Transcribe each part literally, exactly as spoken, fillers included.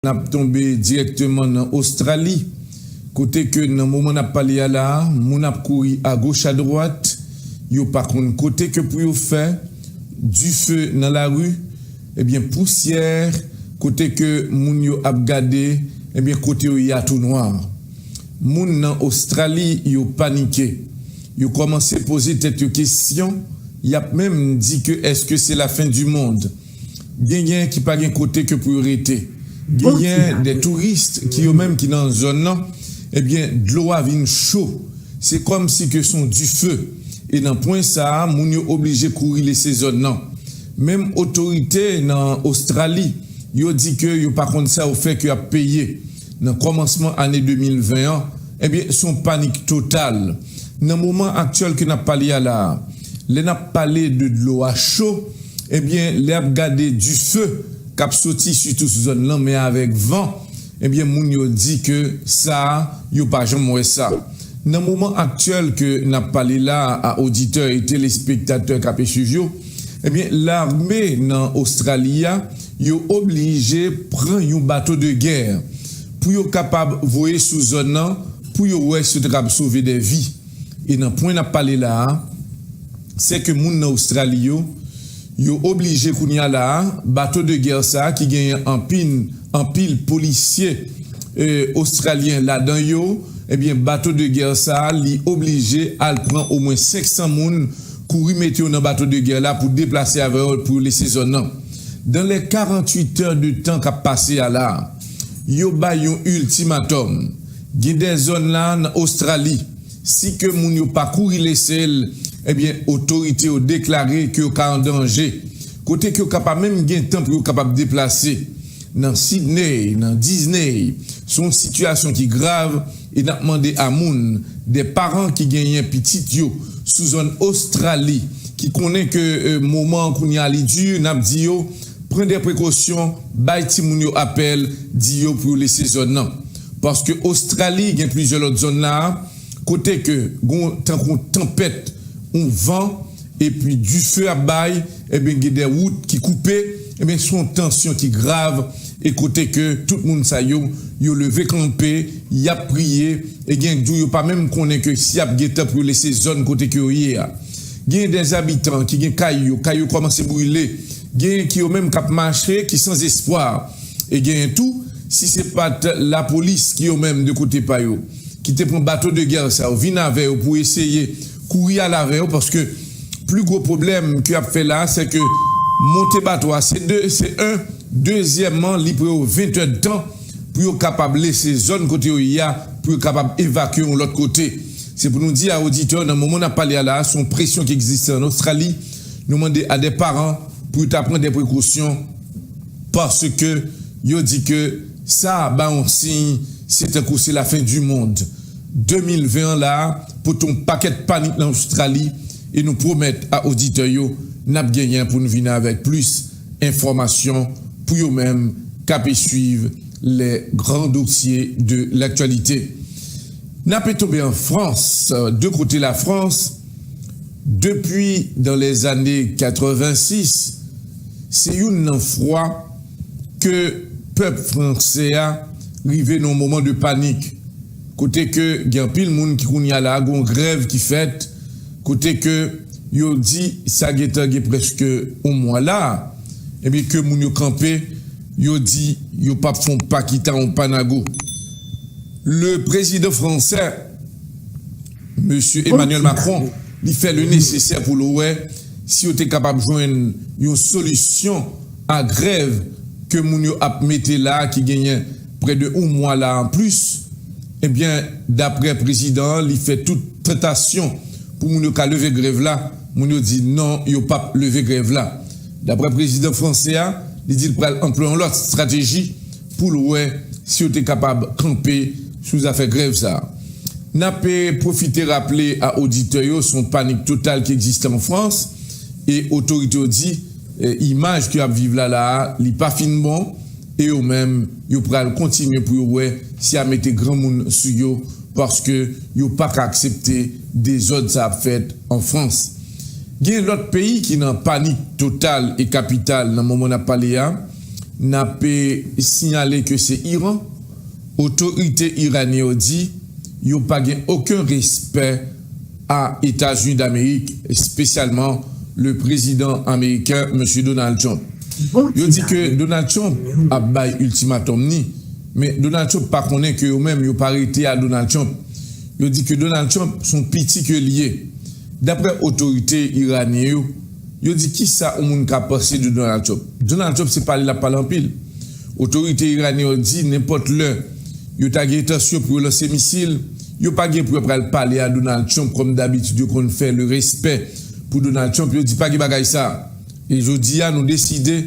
N ap tonbe dirèkteman nan Ostrali, kote ke nan moman n ap pale a la a, moun ap kouri agoch adwat, yo pa konn kote ke pou yo fè, dife nan lari, ebyen pousyè, kote ke moun yo ap gade, ebyen kote yo ye a tou nwa. Moun nan Ostrali yo panike. Yo kòmanse poze tèt yo kesyon, y ap menm di ke èske se lafen di mond. Genyen ki pa gen kote ke pou yo rete. Genyen de touris ki yo menm ki nan zòn nan, ebyen dlo a vin cho. Se kòmsi ke se yon dife. E nan pwen sa a, moun yo oblije kouri lese zòn nan. Menm otorite nan Ostrali, yo di ke yo pa konn sa yo fè ke y ap peye. Nan kòmansman ane de mil ven an, ebyen se yon panik total. Nan moman aktyèl ke n ap pale a la a, lè n ap pale de dlo a cho, ebyen lè y ap gade dife k ap soti sitou sou zòn lanmè avèk van, ebyen moun yo di ke sa a, yo pa janm wè sa. Nan moman aktyèl ke n ap pale la a, oditè e telespektatè k ap eswiv yo, ebyen lame nan Ostrali a, yo oblije pran yon bato de gè pou yo kapab voye sou zòn nan, pou yo wè si yo ta kapab sove de vi. E nan pwen n ap pale la a, se ke moun nan Ostrali yo, yo oblije kounye a la a, bato de gè sa a ki genyen anpil, anpil polisye, e, ostralyen ladan yo, ebyen bato de gè sa a, li oblije al pran omwen senk san moun, kouri mete yo nan bato de gè la pou deplase avè yo, pou yo lese zòn nan. Dan lè karanntuit è de tan k ap pase a la a, yo bay yon iltimatòm. Gen de zòn la nan Ostrali, si ke moun yo pa kouri lese l, ebyen otorite yo deklare ke yo ka an danje. Kote ke yo ka pa menm gen tan pou yo kapab deplase. Nan Sydney, nan Disney, se yon sitiyasyon ki grav e n ap mande a moun, de paran ki genyen pitit yo sou zòn Ostrali, ki konnen ke, e, moman kounye a li di, n ap di yo, pran de prekosyon, bay timoun yo apèl, di yo pou yo lese zòn nan. Paske Ostrali gen plizyè lòt zòn la a, kote ke gon tankou tanpèt, yon van, epi dife ap bay, ebyen gen de wout ki koupe, ebyen se yon tansyon ki grav, e kote ke tout moun sa yo, yo leve kanpe, y ap priye, e gen jou yo pa menm konnen ke si y ap gen tan pou yo lese zòn kote ke yo ye a. Gen de zabitan ki gen kay yo, kay yo kòmanse brile, gen ki yo menm k ap mache, ki san espwa, e gen tou, si se pa t lapolis ki yo menm de kote pa yo, ki te pran bato de gè sa yo, vin avè yo pou eseye kouri al avè yo, paske pli gwo pwoblèm ke y ap fè la, se ke monte bato a, se de, se en, dezyèmman, li pran yo ven è de tan pou yo kapab lese zòn kote yo ye a, pou yo kapab evakye yon lòt kote. Se pou nou di a oditè, nan moman n ap pale a la, se yon presyon ki egziste an Ostrali, nou mande a de paran pou yo ta pran de prekosyon, paske yo di ke sa a ba yon siy, se tankou se lafen di mond. De mil ven an la a, pote yon pakèt panik nan Ostrali, e nou pwomèt a oditè yo, n ap genyen pou n vini avèk plis enfòmasyon pou yo menm k ape swiv les grands dossiers de l'actualité. N ape tonbe an Frans, de kote Lafrans, depi dans les années quatre-vingt-six, se youn nan fwa ke pèp fransè a rive nan yon moman de panik, kote ke gen anpil moun ki kounye a la, gen yon grèv ki fèt, kote ke yo di sa gentan gen prèske yon mwa la, ebyen ke moun yo kanpe, yo di yo p ap fè yon pa kita, yon pa nago. Le président français, Mesye Emmanuel Macron, li fè le nesesè pou l wè si yo te kapab jwenn yon solisyon a grèv ke moun yo ap mete la, ki genyen prè de yon mwa la an plis. Ebyen, daprè prezidan an, li fè tout tantasyon pou moun yo ka leve grèv la. Moun yo di non, yo p ap leve grèv la. Daprè prezidan fransè a, li di l pral anplwaye yon lòt estrateji pou l wè si yo te kapab kanpe sou zafè grèv sa a. N ape pwofite raple a oditè yo, se yon panik total ki egziste an Frans, e otorite yo di, e, imaj ke y ap viv la la a, li pa fin bon, e yo menm, yo pral kontinye pou yo wè si y a mete granmoun sou yo, paske yo pa ka aksepte dezòd sa ap fèt an Frans. Gen lòt peyi ki nan panik total e kapital nan moman n ap pale a, N ap siyale ke se Iran. Otorite iranyen yo di yo pa gen okenn respè a Etazini Damerik, espesyalman le prezidan ameriken, mesye Donald Trump. Yo di ke Donald Trump ap bay iltimatòm ni, men Donald Trump pa konnen ke yo menm yo pa rete a Donald Trump. Yo di ke Donald Trump se yon piti ke li ye. Daprè otorite iranyen yo, yo di kisa yon moun ka panse de Donald Trump. Donald Trump se pale l ap pale anpil. Otorite iranyen yo di nenpòt lè yo ta gen entansyon pou yo lanse misil, yo pa gen pou yo pral pale a Donald Trump kòm dabitid yo konn fè, le respè pou Donald Trump, yo di pa gen bagay sa. E jodi a nou deside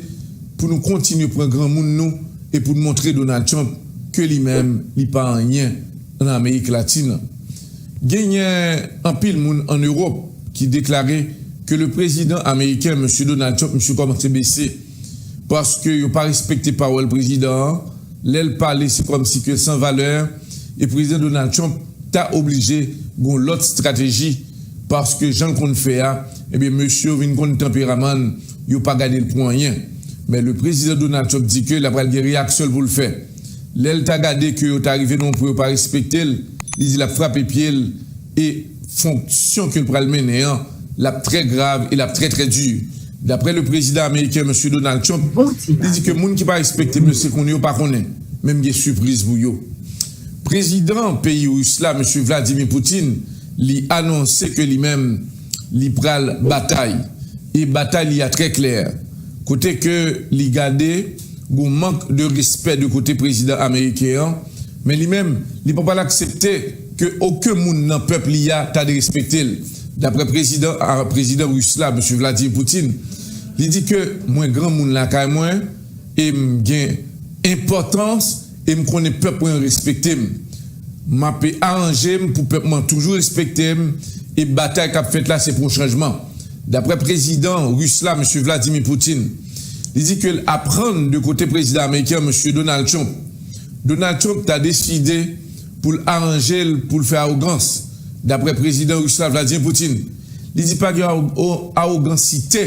pou nou kontinye pran granmoun nou e pou n montre Donald Trump ke li menm li pa anyen ann Amerik Latin. Genyen anpil moun ann Ewòp ki deklare ke le prezidan ameriken, mesye Donald Trump, misye kòmanse bese paske yo pa respekte pawòl prezidan an. Lè l pale, se kòmsi ke l san valè. E prezidan Donald Trump ta oblije gen yon lòt estrateji paske jan l konn fè a, ebyen mesye yo vin konn tanperaman l, yo pa gade l pou anyen. Men le prezidan Donald Trump di ke l apral gen reyaksyon l pou l fè. Lè l ta gade ke yo ta rive nan yon pwen yo pa respekte l, li di l ap frape pye l e fonksyon ke l pral mennen an, l ap trè grav e l ap trè trè di. Daprè le prezidan ameriken, mesye Donald Trump, li di ke moun ki pa respekte m yo se konnen yo pa konnen, men m gen sipriz pou yo. Prezidan peyi ris la, mesye Vladimir Putin, li anonse ke li menm li pral batay. E batay li a trè klè. Kote ke li gade gon mank de respè de kote prezidan ameriken an, men li menm, li pa pral aksepte ke okenn moun nan pèp li a ta derespekte l. Daprè prezidan a, prezidan ris la, mesye Vladimir Putin, li di ke mwen granmoun lakay mwen, e m gen enpòtans, e m konnen pèp mwen respekte m. M ape aranje m pou pèp mwen toujou respekte m, e batay k ap fèt la se pou yon chanjman. Daprè prezidan ris la, mesye Vladimir Putin, li di ke l aprann de kote prezidan ameriken, mesye Donald Trump. Donald Trump ta deside pou l aranje l pou l fè awogans. Daprè prezidan ris la, Vladimir Putin, li di pa gen awo-, awogansite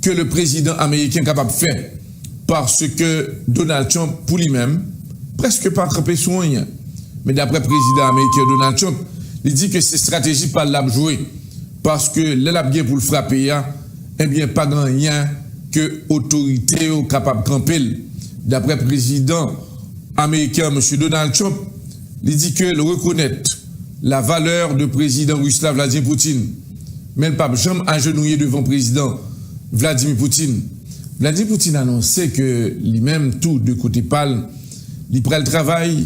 ke le prezidan ameriken kapab fè. Paske Donald Trump, pou li menm, prèske pa kanpe sou anyen. Men daprè prezidan ameriken Donald Trump, li di ke se estrateji pa l l ap jwe. Paske lè l ap gen pou l frape a, ebyen, pa gen anyen ke otorite yo kapab kanpe l. Daprè prezidan ameriken, mesye Donald Trump, li di ke l rekonèt la valè de prezidan ris la, Vladimir Putin, men l p ap janm ajenouye devan prezidan Vladimir Putin. Vladimir Putin anonse ke li menm tou, de kote pa l, li pral travay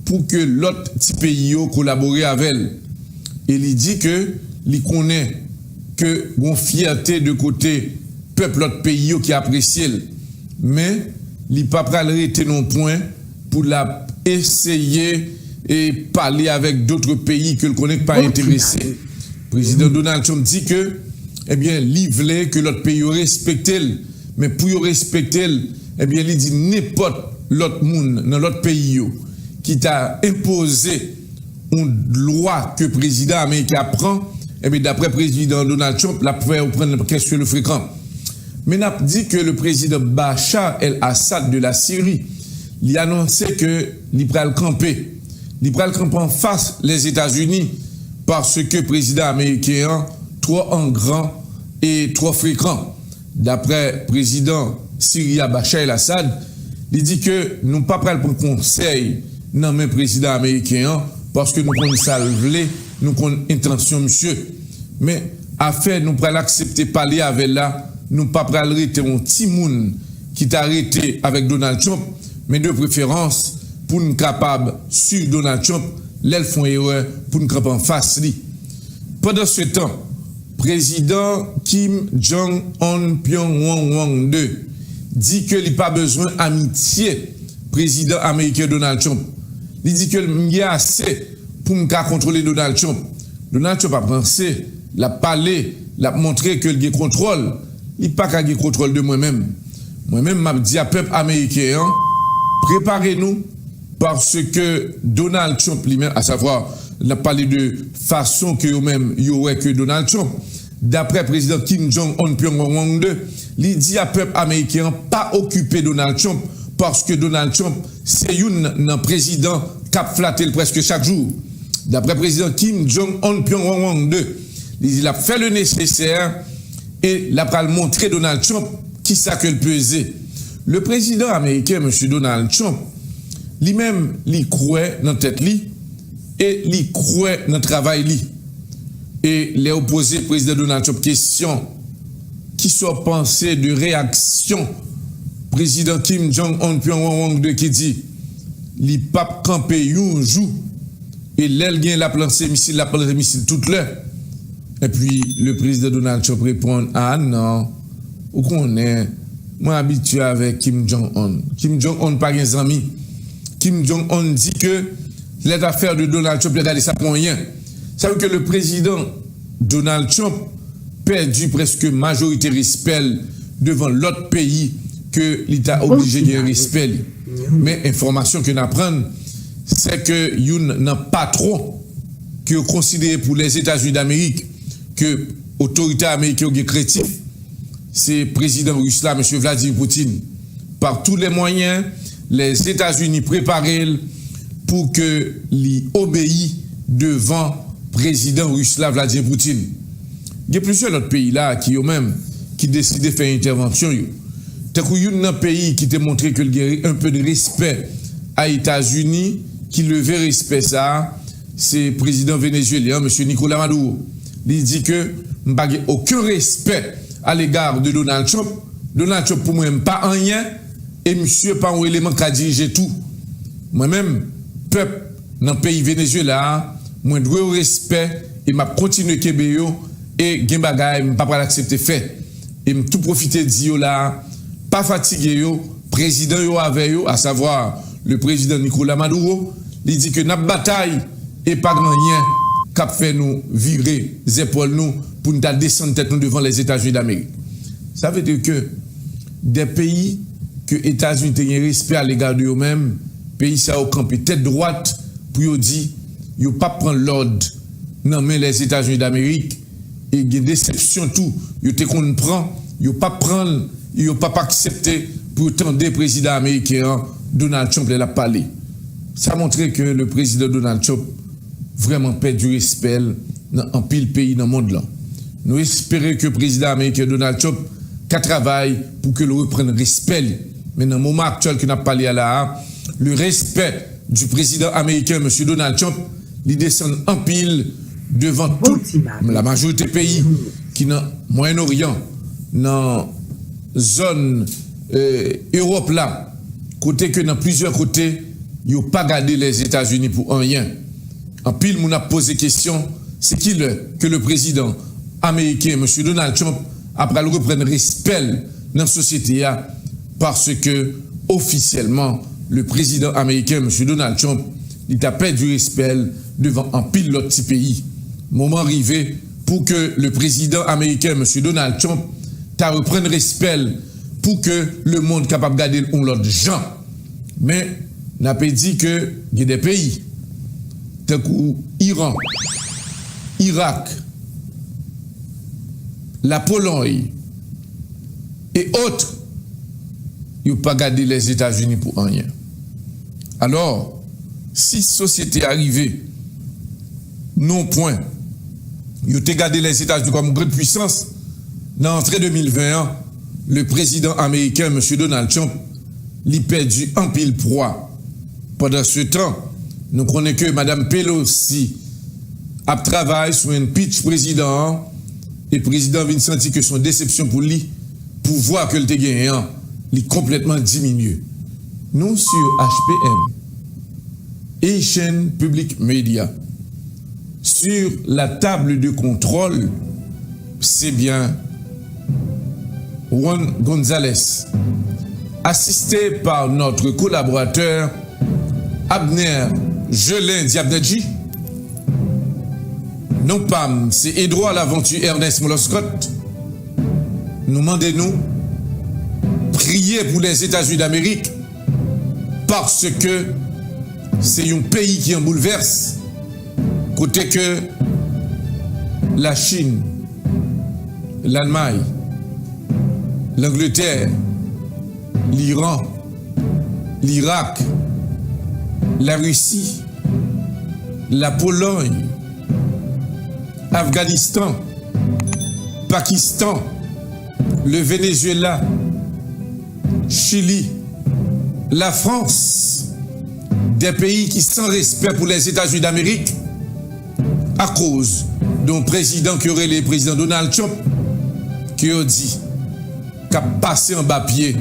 pou ke lòt ti peyi yo kolabore avè l. E li di ke li konnen ke gon fyète de kote pèp lòt peyi yo ki apresye l. Men, li pa pral rete nan yon pwen pou l ap eseye e pale avèk dòt peyi ke l konnen ki pa enterese. Prezidan Donald Trump di ke, ebyen, li vle ke lòt peyi yo respekte l. Men pou yo respekte l, ebyen, li di nenpòt lòt moun nan lòt peyi yo ki ta enpoze yon lwa ke prezidan ameriken ap pran, ebyen, daprè prezidan Donald Trump, l ap fè yo pran kèk sou le frekan. Men n ap di ke le prezidan Bashar el-Assad de la Syrie, li anonse ke li pral kanpe. Li pral kanpe anfas Lèzetazini paske prezidan ameriken an twò an gran e twò frekan. Daprè prezidan Siri a, Bashar el-Assad, li di ke nou pa pral pran konsèy nan men prezidan ameriken an, paske nou konn sa l vle, nou konn entansyon misye. Men afè nou pral aksepte pale avè l la, nou pa pral rete yon timoun ki ta rete avèk Donald Trump, men de preferans pou n kapab swiv Donald Trump lè l fè yon erè pou n kanpe anfas li. Pandansetan, prezidan Kim Jong-un Pyongyang Wang de di ke li pa bezwen amitye prezidan ameriken Donald Trump. Li di ke m gen ase pou m ka kontwole Donald Trump. Donald Trump ap ranse, l ap pale, l ap montre ke l gen kontwòl. Li pa ka gen kontwòl de mwen menm. Mwen menm, m ap di a pèp ameriken an, prepare nou, paske Donald Trump li menm, asavwa, n ap pale de fason ke yo menm, yo wè ke Donald Trump, daprè prezidan Kim Jong-un Pyongyang Wang de, Li di a pèp ameriken an pa okipe Donald Trump, paske Donald Trump se youn nan prezidan k ap flate l prèske chak jou. Daprè prezidan Kim Jong-un Pyongyang de, li di l ap fè le nesesè e l ap pral montre Donald Trump kisa ke l peze. Le prezidan ameriken, mesye Donald Trump, li menm, li kwè nan tèt li e li kwè nan travay li. E lè yo poze prezidan Donald Trump kesyon, kisa w panse de reyaksyon prezidan Kim Jong-un Pyongyang de ki di li p ap kanpe yon jou, e lè l gen l ap lanse misil, l ap lanse misil tout lè. Epi le prezidan Donald Trump reponn, a non, ou konnen, mwen abitye avèk Kim Jong-un. Kim Jong-un pa gen zanmi. Kim Jong-un di ke lè zafè de Donald Trump, yo gade sa pou anyen. Sa vle ke le prezidan Donald Trump pèdi prèske majorite respè l devan lòt peyi ke li ta oblije gen respè li. Men enfòmasyon ke n aprann, se ke youn nan patwon ke yo konsidere pou Lèzetazini Damerik, ke otorite ameriken yo gen krentif, se prezidan ris la, mesye Vladimir Putin. Par tous les moyens, Lèzetazini prepare l pou ke li obeyi devan prezidan ris la, Vladimir Putin. Gen plizyè lòt peyi la ki yo menm ki deside fè entèvansyon yo. Tankou youn nan peyi ki te montre ke l gen un peu de respè a Etazini, ki leve respè sa a, se prezidan venezuelyen an, mesye Nicolas Maduro. Li di ke m pa gen okenn respè alega de Donald Trump. Donald Trump pou mwen m pa anyen, e misye pa yon eleman k ka dirije tou. Mwen menm, pèp nan peyi Venezuela a, mwen dwe yo respè e m ap kontinye kenbe yo, e gen bagay m pa pral aksepte fè. E m tou pwofite di yo la a, pa fatige yo, prezidan yo avè yo, asavwa le prezidan Nicolas Maduro, li di ke n ap batay e pa gen anyen k ap fè nou vire zepòl nou pou n ta desann tèt nou devan Lèzetazini Damerik. Sa vle di ke de peyi ke Etazini te gen respè alega de yo menm, peyi sa yo kanpe tèt dwat pou yo di yo p ap pran lòd nan men Lèzetazini Damerik, e gen desepsyon tou, yo te konn pran, yo p ap pran l, e yo p ap aksepte pou yo tande prezidan ameriken an, Donald Trump, lè l ap pale. Sa montre ke le prezidan Donald Trump vrèman pèdi respè l nan anpil peyi nan mond lan. Nou espere ke prezidan ameriken Donald Trump ka travay pou ke l reprann respè li. Men nan moman aktyèl ke n ap pale a la a, le respè du président américain, mesye Donald Trump, li desann anpil devan tout la majorite peyi ki nan Mwayen Oryan, nan zòn, eh, Ewòp la, kote ke nan plizyè kote, yo pa gade Lèzetazini pou anyen. Anpil moun ap poze kesyon, se kilè ke le prezidan ameriken, mesye Donald Trump, ap pral reprann respè l nan sosyete a, paske ofisyèlman, le prezidan ameriken, mesye Donald Trump, li ta pèdi respè l devan anpil lòt ti peyi. Moman rive pou ke le prezidan ameriken, mesye Donald Trump, ta reprann respè l pou ke lemonn kapab gade l yon lòt jan. Men, n ape di ke gen de peyi, tankou Iran, Irak, Lapolòy, e ot, yo pa gade Lèzetazini pou anyen. Alò, si sosyete a rive nan yon pwen, yo te gade Lèzetazini kòm yon grann pwisans, nan rantre de mil ven an, le prezidan ameriken, mesye Donald Trump, li pèdi anpil pwa. Pandansetan, nou konnen ke Madam Pelosi ap travay sou impeach prezidan an, e prezidan vin santi ke se yon desepsyon pou li, pouvwa ke l te genyen an, li konplètman diminye. Nou sur H P M, Haitian Public Media. Sur la table de contrôle, c'est bien Juan Gonzalez, assisté par notre collaborateur Abner Gelin Diabnadji. Non pa m, se Edouard Laventure Ernest Moloscott. Nou mande nou priye pou Lèzetazini Damerik, paske se yon peyi ki an boulvès, kote ke Lachin, Lalmay, Langletè, Liran, Lirak, Larisi, Lapolòy, Afganistan, Pakistan, le Venezuela, Chili, Lafrans, de peyi ki san respè pou Lèzetazini Damerik, akoz de yon prezidan ke yo rele prezidan Donald Trump, ke yo di k ap pase anba pye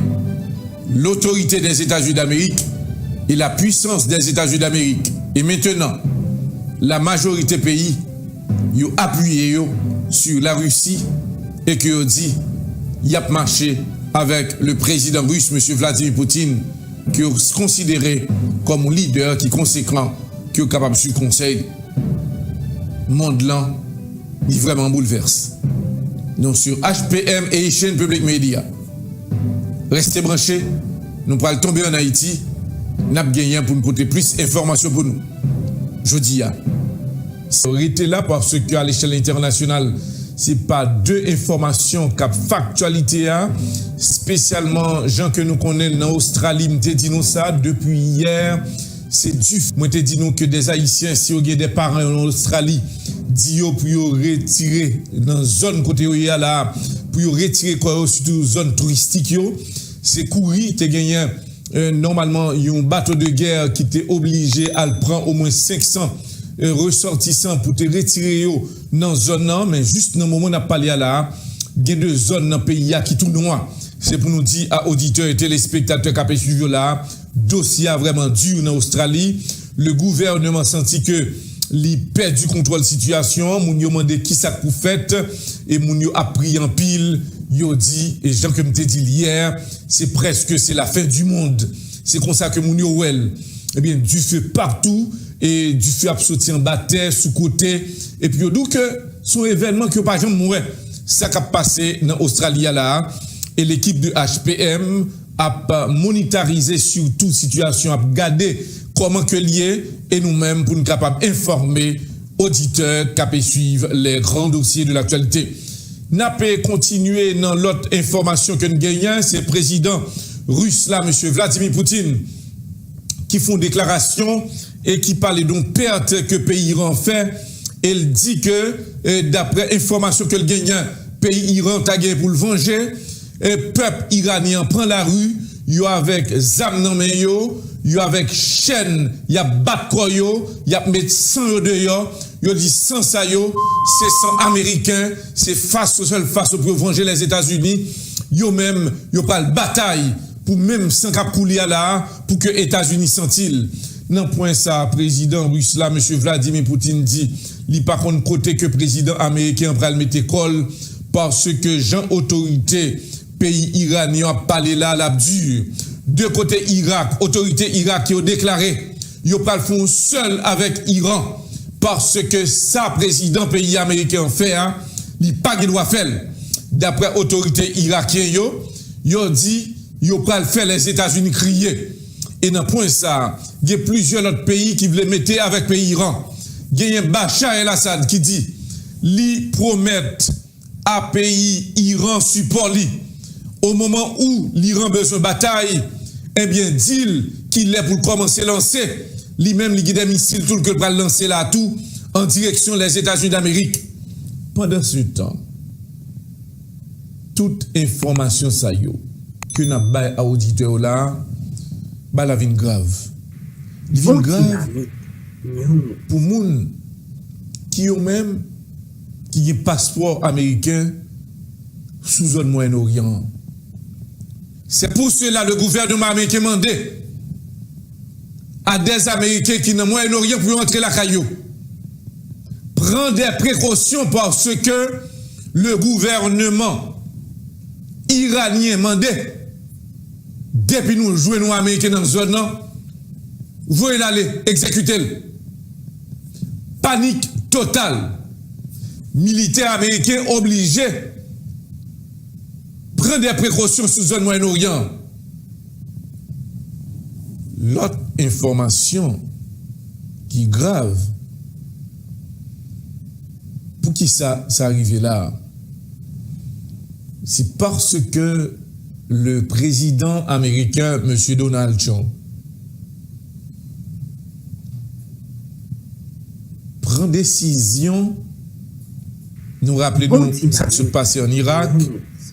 lotorite dèzetazini damerik e lapwisans dèzetazini damerik. E mentenan, lamajorite peyi yo apiye yo si Larisi e ke yo di y ap mache avèk le prezidan ris, mesye Vladimir Putin, ke yo konsidere kòm yon lidè ki konsekan, ke yo kapab swiv konsèy. Mond lan, li vrèman boulvès. Nou sou H P M Haitian Public Media. Reste branche, nou pral tonbe ann Ayiti, n ap genyen pou n pote plis enfòmasyon pou nou. Jodi a, rete la paske a lechèl entènasyonal, se pa de enfòmasyon k ap fè aktyalite a, espesyalman jan ke nou konnen nan Ostrali, m te di nou sa depi yè, se di, mwen te di nou ke dè Ayisyen, si yo gen dè paran yo nan Ostrali, di yo pou yo retire nan zòn kote yo ye a la, pou yo retire kò yo, sitou zòn touristik yo. Se kouri te genyen, eh, nòmalman, yon bato de gè ki te oblije al pran omwen senk san, eh, resòtisan pou te retire yo nan zòn nan, men jis nan moman n ap pale a la, gen de zòn nan peyi a ki tou nwa. Se pou nou di a oditè e telespektatè k ap swiv yo la, dosye a vrèman di nan Ostrali. Le gouvènman santi ke li pèdi kontwòl sitiyasyon an, moun yo mande kisa k pou fèt, e moun yo ap priye anpil, yo di, e jan ke m te di l yè, se prèske se la fen di mond. Se konsa ke moun yo wè l. Ebyen, dife patou, e dife ap soti anba tè, sou kote, epi yo di w ke se yon evènman ke yo pa janm wè. Sa k ap pase nan Ostrali a la a, e lekip de H P M ap monitarize sitou sitiyasyon, ap gade kòman ke l ye, e nou menm pou n kapab enfòme oditè k ap swiv les grands dossiers de l'actualité. N ap kontinye nan lòt enfòmasyon ke n genyen, se prezidan ris la, mesye Vladimir Putin, ki fè yon deklarasyon e ki pale de yon pèt ke peyi Iran fè, e l di ke, eh, daprè enfòmasyon ke l genyen, peyi Iran ta gen pou l vanje, eh, pèp iranyen an pran lari, yo avèk zam nan men yo, yo avèk chèn, y ap bat kò yo, y ap met san yo deyò, yo di san sa yo, se san ameriken, se fason, sèl fason pou yo vanje Lèzetazini, yo menm, yo pral batay pou menm san k ap koule a la a, pou ke Etazini santi l. Nan pwen sa a, prezidan ris la, mesye Vladimir Putin, di li pa konn kote ke prezidan ameriken an pral mete kò l, paske jan otorite peyi iranyen an ap pale la, l ap di. De kote Irak, otorite Irak yo deklare yo pral fè yon sèl avèk Iran, paske sa prezidan peyi ameriken an fè a, li pa gen dwa fè l. Daprè otorite irakyen yo, yo di yo pral fè Lèzetazini kriye. E nan pwen sa a, gen plizyè lòt peyi ki vle mete avèk peyi Iran. Genyen Bashar el Assad ki di li pwomèt a peyi Iran sipò li. O moman ou Liran bezwen batay, ebyen, di l ki lè pou l kòmanse lanse. Li menm, li gen de misil tou l ke l pral lanse la tou, an direksyon Lèzetazini Damerik. Pandansetan, tout enfòmasyon sa yo ke n ap bay a oditè yo la a, bagay la vin grav. Li vin grav pou moun ki yo menm ki gen paspò ameriken sou zòn Mwayen Oryan an. C'est pour cela le gouvernement américain mande a des Américains ki nan Mwayen Oryan pou yo antre lakay yo. Pran de prekosyon paske le gouvènman iranyen mande, depi nou jwenn yon Ameriken nan zòn nan, voye l ale, egzekite l. Panik total. Militè ameriken oblije pran de prekosyon sou zòn Mwayen Oryan. Lòt enfòmasyon ki grav, poukisa sa rive la a? Se paske le président américain, Monsieur Donald Trump, pran desizyon, nou raple nou sa k sot pase ann Irak,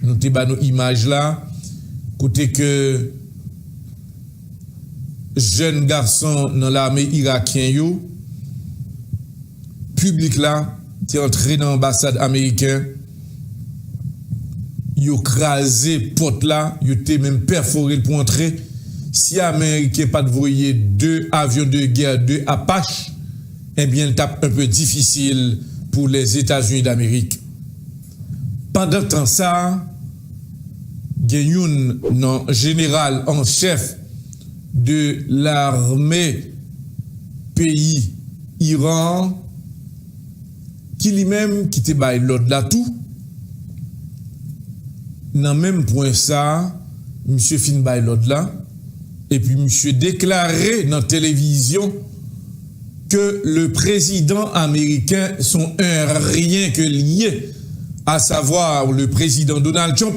nou te ba nou imaj la, kote ke jèn gason nan lame irakyen yo, piblik la te antre nan anbasad ameriken, yo kraze pòt la, yo te menm pèfore l pou antre. Si Ameriken pa t voye de avyon de gè, de Apache, ebyen, l t ap enpe difisil pou Lèzetazini Damerik. Pandan tan sa a, gen youn nan jeneral an chèf de lame peyi Iran an, ki li menm ki te bay lòd la tou. Nan menm pwen sa a, misye fin bay lòd la, epi misye deklare nan televizyon que le président américain sont un rien que lié, à savoir le président Donald Trump,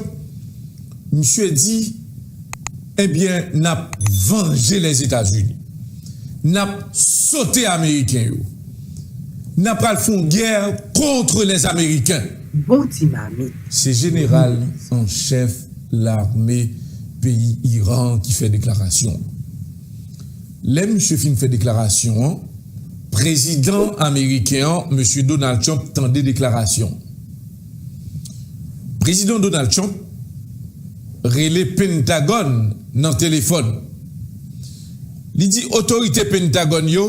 misye di, ebyen, n ap vanje Lèzetazini. N ap sote Ameriken yo. N ap pral fè yon gè contre les Américains. Bon ti mamit. Se jeneral an chèf lame peyi Iran ki fè deklarasyon an. Lè misye fin fè deklarasyon an, prezidan ameriken an, mesye Donald Trump, tande deklarasyon. Prezidan Donald Trump rele Pentagòn nan telefòn. Li di otorite Pentagòn yo,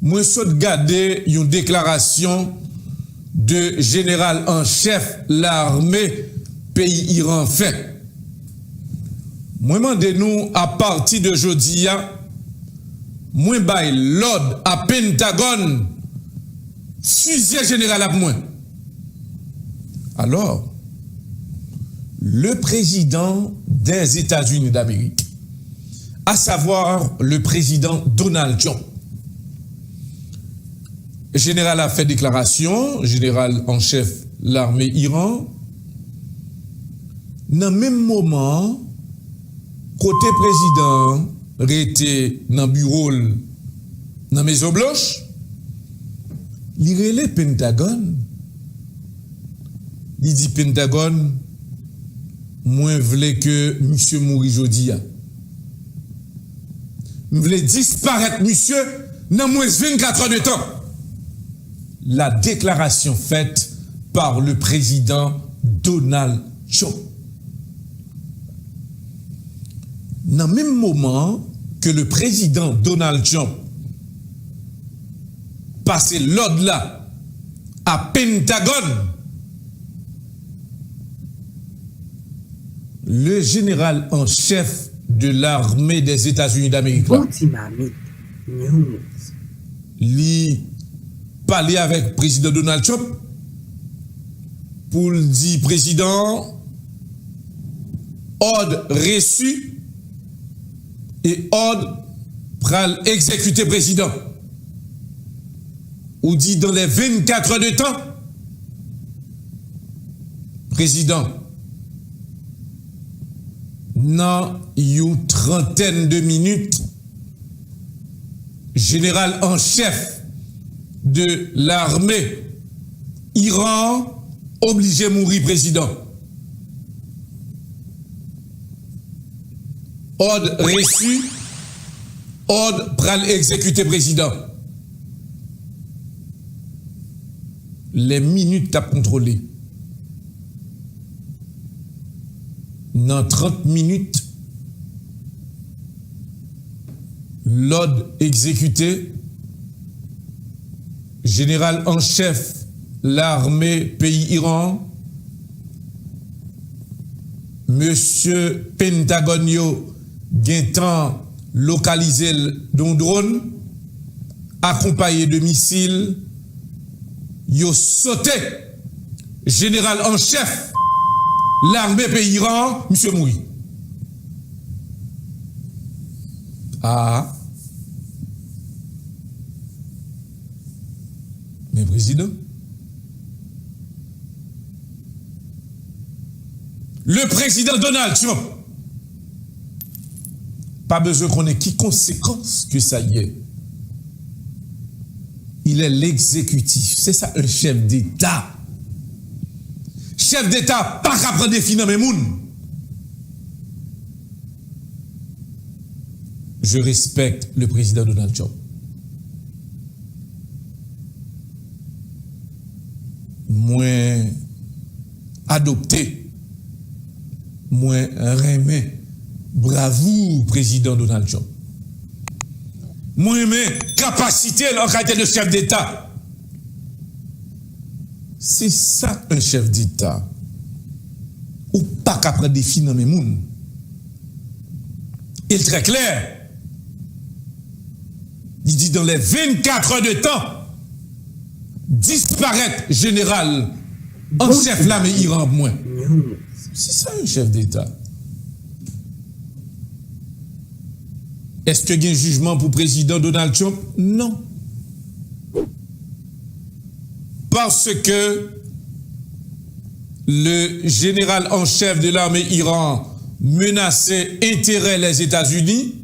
mwen sot gade yon deklarasyon de jeneral an chèf lame peyi Iran fè. Mwen mande nou, apati de jodi a, mwen bay lòd a Pentagòn fizye jeneral ap mwen. Alors, le président des États-Unis d'Amérique, à savoir le président Donald Trump, jeneral la fè deklarasyon, jeneral an chèf lame Iran, nan menm moman an, kote prezidan an rete nan biwo l nan Mezon Blanch, li rele Pentagòn, li di Pentagòn, mwen vle ke misye mouri jodi a. M vle disparèt misye nan mwens vennkat è de tan. La déclaration faite par le président Donald Trump. Nan menm moman ke le prezidan Donald Trump pase lòd la a Pentagòn, le jeneral an chèf de lame dèzetazini damerik la, bon ti mamit, News, li pale avèk prezidan Donald Trump pou l di prezidan an, òd resi e òd pral egzekite prezidan. Ou di dans les vennkat è de tan, prezidan, nan yon trantèn de minit, jeneral an chèf de lame Iran an oblije mouri, prezidan. Òd resi, òd pral egzekite, prezidan. Lè minit t ap kontwole. Nan trant minit, lòd egzekite, jeneral an chèf lame peyi Iran an, mesye Pentagòn yo gentan lokalize l nan yon dwòn, akonpaye de misil, yo sote jeneral an chèf lame peyi Iran an, misye mouri. A, men prezidan. Le président Donald Trump pa bezwen konnen ki konsekans ke sa ye. Il est l'exécutif. Se sa un chef d'État. Chèf d'État pa ka pran defi nan men moun. Je respecte le président Donald Trump. Mwen adopte, mwen renmen bravou prezidan Donald Trump. Mwen renmen kapasite l an kalite de chèf d'État. Se sa un chèf d'État. Ou pa ka pran defi nan men moun. E l trè klè. Li di dans les vingt-quatre heures de temps, disparèt jeneral an chèf lame Iran pou mwen. Se sa un chèf d'État. Èske gen jijman pou prezidan Donald Trump? Non. Parce que le général en chef de l'armée Iran menaçait intérêt les États-Unis,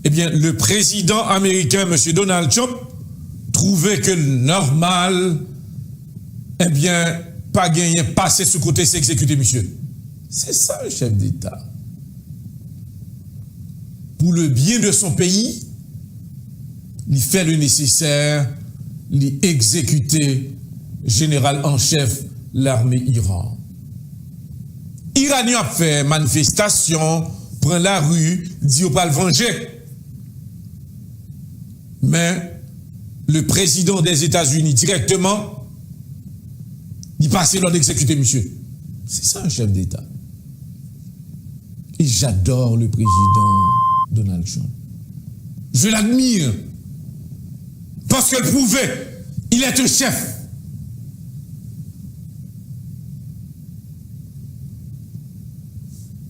eh bien, le président américain, monsieur Donald Trump, trouvait que normal, eh bien, pa genyen pase sou kote se egzekite misye. Se sa un chèf d'État. Pour le bien de son pays, li fè le nécessaire, li egzekite jeneral an chèf lame Iran. Iranyen ap fè manifestasyon, pran lari, di yo pral vanje. Men, le président des États-Unis directement, li pase lòd egzekite misye. Se sa un chèf d'État. Et j'adore le président Donald Trump. Je l'admire. Parce que le prouver, il est un chef.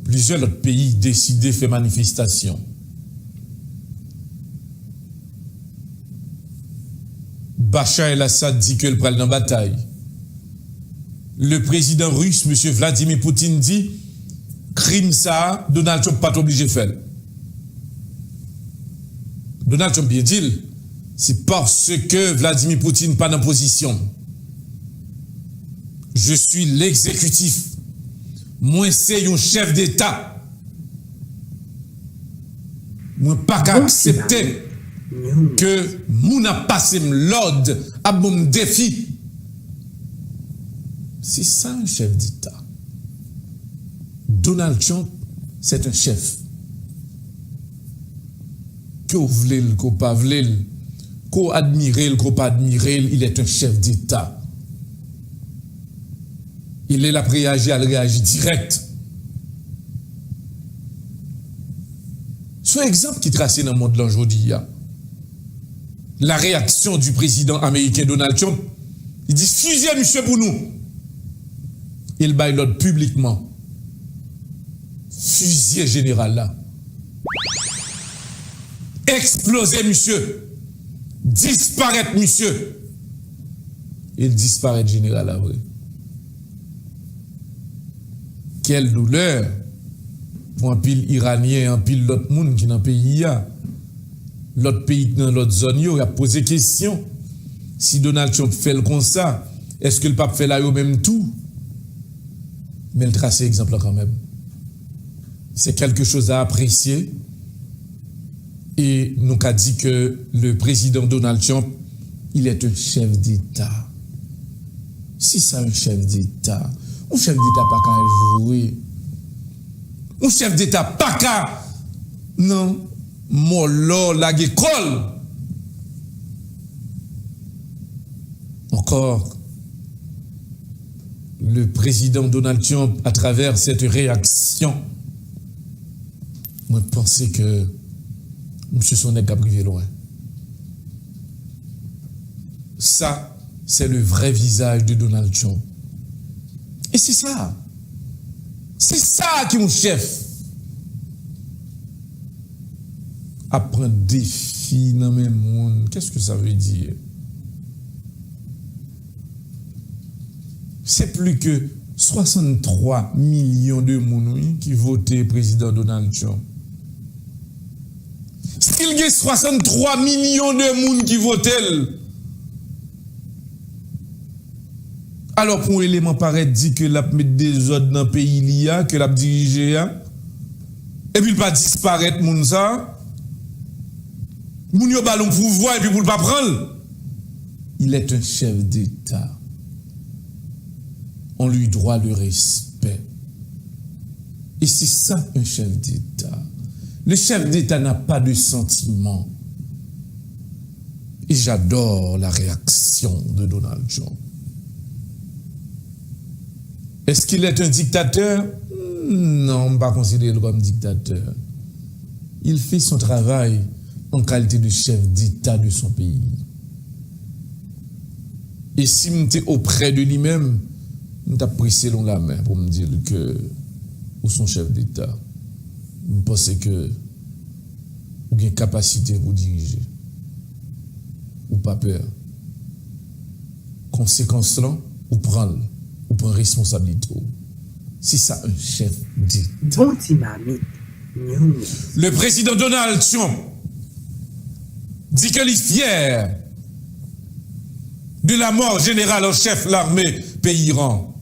Plizyè lòt peyi deside fè manifestasyon. Bashar el-Assad di ke l pral nan batay. Le prezidan ris, mesye Vladimir Putin, di krim sa a, Donald Trump pa t oblije fè l. Donald Trump byen di l, se paske Vladimir Putin pa nan pozisyon m. Je suis l'exécutif. Mwen se yon chèf d'État. Mwen pa ka aksepte ke moun ap pase m lòd, ap ban m defi. Se sa un chèf d'État. Donald Trump, c'est un chef. Ke w vle l, ke w pa vle l, ke w admire l, ke w pa admire l, il est un chef d'État. E lè l ap reyaji, al reyaji dirèk. Se yon egzanp ki trase nan mond lan jodi a. La réaction du président américain Donald Trump, li di, fizye misye pou nou. E l bay lòd piblikman. Fizye jeneral la. Eksploze misye. Disparèt misye. E l disparèt jeneral la vre. Quelle douleur pou anpil Iranyen, anpil lòt moun ki nan peyi a. Lòt peyi k nan lòt zòn yo, y ap poze kesyon. Si Donald Trump fè l konsa, èske l p ap fè l a yo menm tou? Men l trase egzanp lan kanmenm. C'est quelque chose à apprécier. E nou ka di ke le président Donald Trump, il est un chef d'État. Se sa un chef d'État. Un chef d'État pa ka jwe. Un chef d'État pa ka nan mòlò lage kò l. Encore, le président Donald Trump, à travers cette réaction, mwen panse ke misye se yon nèg k ap rive lwen. Sa, c'est le vrai visage de Donald Trump. E se sa. Se sa ki yon chèf. Ap pran defi nan men moun. Qu'est-ce que ça veut dire? C'est plus que Swasanntwa milyon de moun, wi, ki vote prezidan Donald Trump. Si l gen swasanntwa milyon de moun ki vote l, alò pou yon eleman parèt di ke l ap met dezòd nan peyi li a, ke l ap dirije a, epi l pa disparèt moun sa, moun yo ba l yon pouvwa epi pou l pa pran l. Il est un chef d'État. On lui doit le respect. Et c'est ça un chef d'État. Le chef d'État n'a pas de sentiment. Et j'adore la réaction de Donald Trump. Est-ce qu'il est un dictateur? Non, m pa konsidere l kòm diktatè. Il fait son travail en qualité de chef d'État de son pays. E si m te oprè de li menm, m t ap prese l yon lamen pou m di l ke ou se yon chèf deta. M panse ke ou gen kapasite pou dirije. Ou pa pè. Konsekans lan, ou pran l. Ou pran responsablite w. C'est ça un chef d'État. Bon ti mamit, News. Le président Donald Trump dit que li fyè de la mort général en chef l'armée peyi Iran.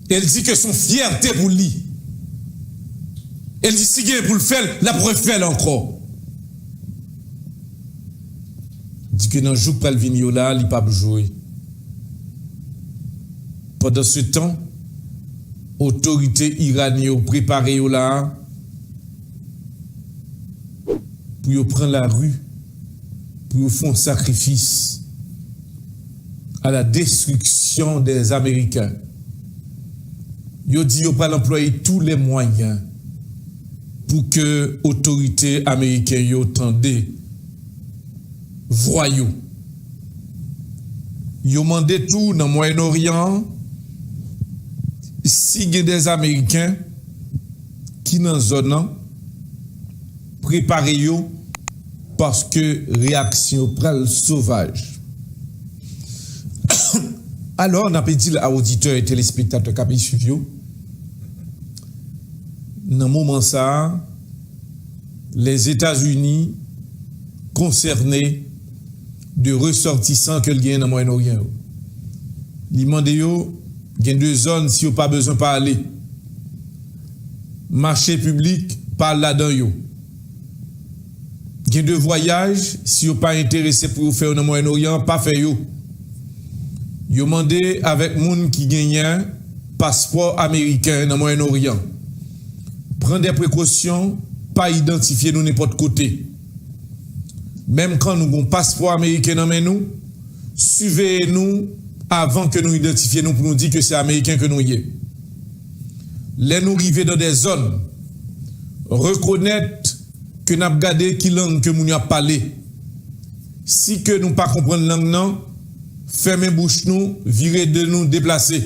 E l di ke se yon fyète pou li. E l di si gen pou l fè l, l ap refè l ankò. Di ke nan jou k pral vini yo la, li p ap jwe. Pandan se tan, otorite iranyen yo prepare yo la a pou yo pran lari, pou yo fè yon sakrifis à la destruction des Américains. Yo di yo pral anplwaye tous les moyens pou ke otorite ameriken yo tande vwa yo. Yo mande tou nan Mwayen Oryan an, si gen des Ameriken ki nan zòn nan, prepare yo, paske reyaksyon yo pral sovaj. Alò, n ap di l a oditè e telespektatè k ap swiv yo, nan moman sa a, Lèzetazini konsène de resòtisan ke l genyen nan Mwayen Oryan yo. Li mande yo gen de zòn si yo pa bezwen pa ale. Mache piblik, pa al ladan yo. Gen de vwayaj, si yo pa enterese pou yo fè yo nan Mwayen Oryan, pa fè yo. Yo mande avèk moun ki genyen paspò ameriken nan Mwayen Oryan. Pran de prekosyon, pa idantifye nou nenpòt kote. Menm kan nou gon paspò ameriken nan men nou, siveye nou avan ke nou idantifye nou pou nou di ke se ameriken ke nou ye. Lè nou rive nan de zòn, rekonèt ke n ap gade ki lang ke moun yo ap pale. Si ke nou pa konprann lang nan, fèmen bouch nou, vire de nou, deplase.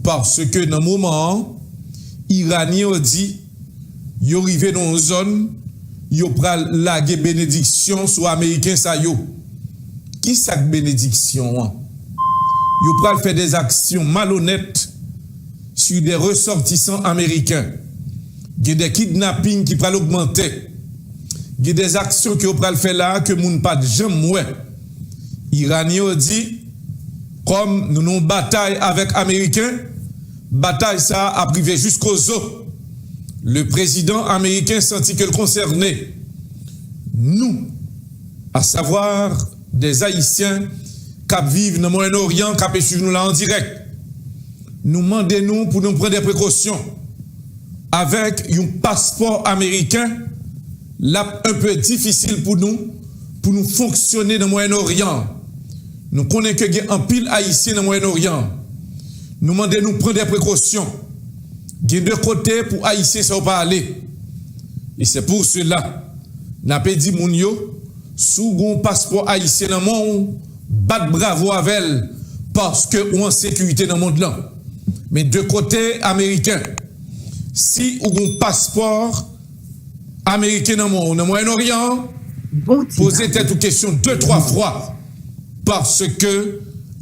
Paske nan moman an, iranyen yo di, yo rive nan yon zòn, yo pral lage benediksyon sou ameriken sa yo. Ki sa k benediksyon an? Yo pral fè de aksyon malonèt sur des ressortissants américains. Gen de kidnaping ki pral ogmante. Gen de aksyon ke yo pral fè la a ke moun pa t janm wè. Iranyen yo di, kòm nou nan yon batay avèk ameriken, batay sa a ap rive jiskozo. Le prezidan ameriken santi ke l konsène. Nou, asavwa de Ayisyen k ap viv nan Mwayen Oryan, k ap swiv nou la an dirèk, nou mande nou pou nou pran de prekosyon. Avèk yon paspò ameriken, l ap enpe difisil pou nou, pou nou fonksyone nan Mwayen Oryan. Nou konnen ke gen anpil Ayisyen nan Mwayen Oryan. Nou mande nou pran de prekosyon. Gen de kote pou Ayisyen sa yo pa ale. E se pou sela, n ape di moun yo, si w gen yon paspò ayisyen nan men w, bat bravo avè l, paske ou an sekirite nan mond lan. Men de kote ameriken, si ou gen yon paspò ameriken nan men w, nan Mwayen Oryan an, poze tèt ou kesyon de twa fwa, paske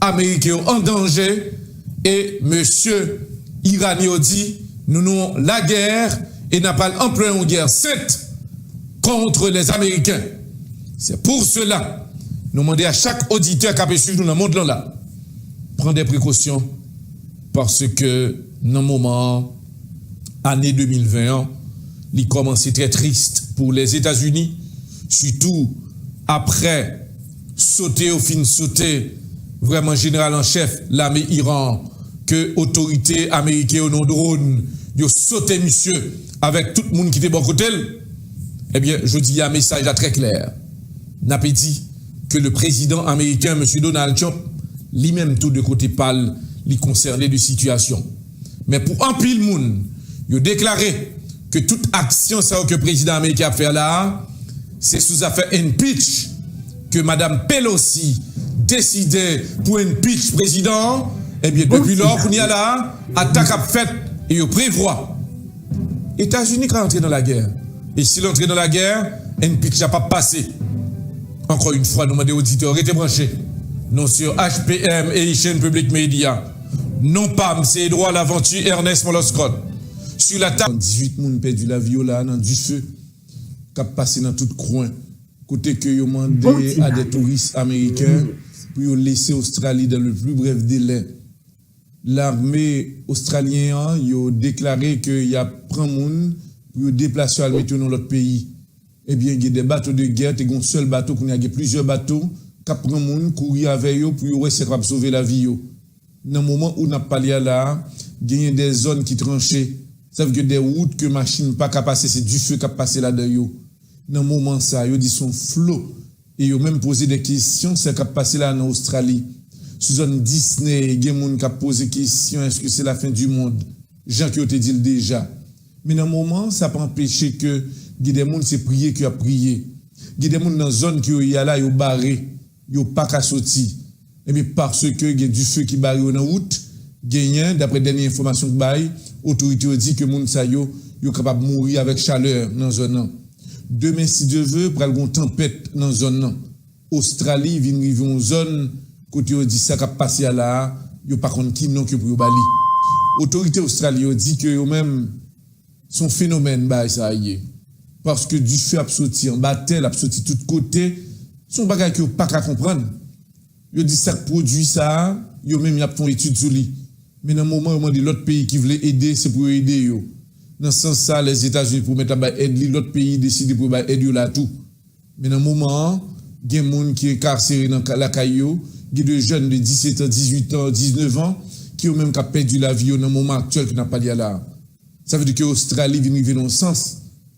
ameriken yo an danje, E mesye Iranyen yo di, nou nan yon lagè e n ap al anplwaye yon gè sent contre les Américains. C'est pour cela, nou mande a chak oditè k ap swiv nou nan mond lan la, pran de prekosyon, paske nan moman an, ane de mil ven an, li kòmanse trè tris pou Lèzetazini, sitou aprè sote yo fin sote vrèman jeneral an chèf lame Iran an, ke otorite ameriken yo nan dwòn, yo sote misye avèk tout moun ki te bò kote l. Ebyen, jodi a, mesaj la trè klè. N ape di ke le prezidan ameriken, mesye Donald Trump, li menm tou de kote pa l, li konsène de sitiyasyon. Men pou anpil moun, yo deklare ke tout aksyon sa yo ke prezidan ameriken ap fè la a, se sou zafè impeach ke madam Pelosi deside pou impeach prezidan an. Ebyen, depi lò, kounye a la a, atak ap fèt e yo prevwa Etazini ka antre nan lagè. E si l antre nan lagè, impeach la p ap pase. Encore une fois, nou mande oditè yo rete branche. Nou sur H P M, Haitian Public Media. Non pa m, se Edouard Laventure Ernest Moloscot. Sur la table, dizuit moun pèdi lavi yo la a nan dife k ap pase nan tout kwen, kote ke yo mande a de touris ameriken pou yo lese Ostrali dans le plus bref délai. Lame ostralyen an, yo deklare ke y ap pran moun pou yo deplase yo al mete yo nan lòt peyi. Ebyen, gen de bato de gè, te gen yon sèl bato, kounye a gen plizyè bato k ap pran moun, kouri avè yo pou yo wè si yo kapab sove lavi yo. Nan moman ou n ap pale a la a, genyen de zòn ki tranche. Sa vle di de wout ke machin pa ka pase, se dife k ap pase ladan yo. Nan moman sa a, yo di se yon flo. E yo menm poze de kesyon, sa k ap pase la a nan Ostrali. Sou zòn Disney, gen moun k ap poze kesyon, èske se lafen di mond? Jan ke yo te di l deja. Men nan moman an, sa pa anpeche ke gen de moun se priye ke y ap priye. Gen de moun nan zòn ke yo ye a la, yo bare, yo pa ka soti. Ebyen, paske gen dife ki bare yo nan wout, genyen, daprè dènye enfòmasyon k bay, otorite yo di ke moun sa yo, yo kapab mouri avèk chalè nan zòn nan. Demen, si Dye ve, pral gen yon tanpèt nan zòn nan. Ostrali vin rive yon zòn kote yo di sa k ap pase a la a, yo pa konn ki non ke pou yo ba li. Otorite Ostrali yo di ke yo menm, se yon fenomèn bagay sa a ye. Paske dife ap soti anba tè, l ap soti tout kote. Se yon bagay ke yo pa ka konprann. Yo di sa k pwodui sa a, yo menm y ap fè yon etid sou li. Men nan moman yo mande lòt peyi ki vle ede, se pou yo ede yo. Nan sans sa a, Lèzetazini pwomèt ap bay èd li, lòt peyi deside pou yo bay èd yo la tou. Men nan moman an, gen moun ki enkasere nan ka-, lakay yo, gen de jèn de disèt an, dizuit an, diznèf an, ki yo menm k ap pèdi lavi yo nan moman aktyèl ke n ap pale a la a. Sa vle di ke Ostrali vin rive nan yon sans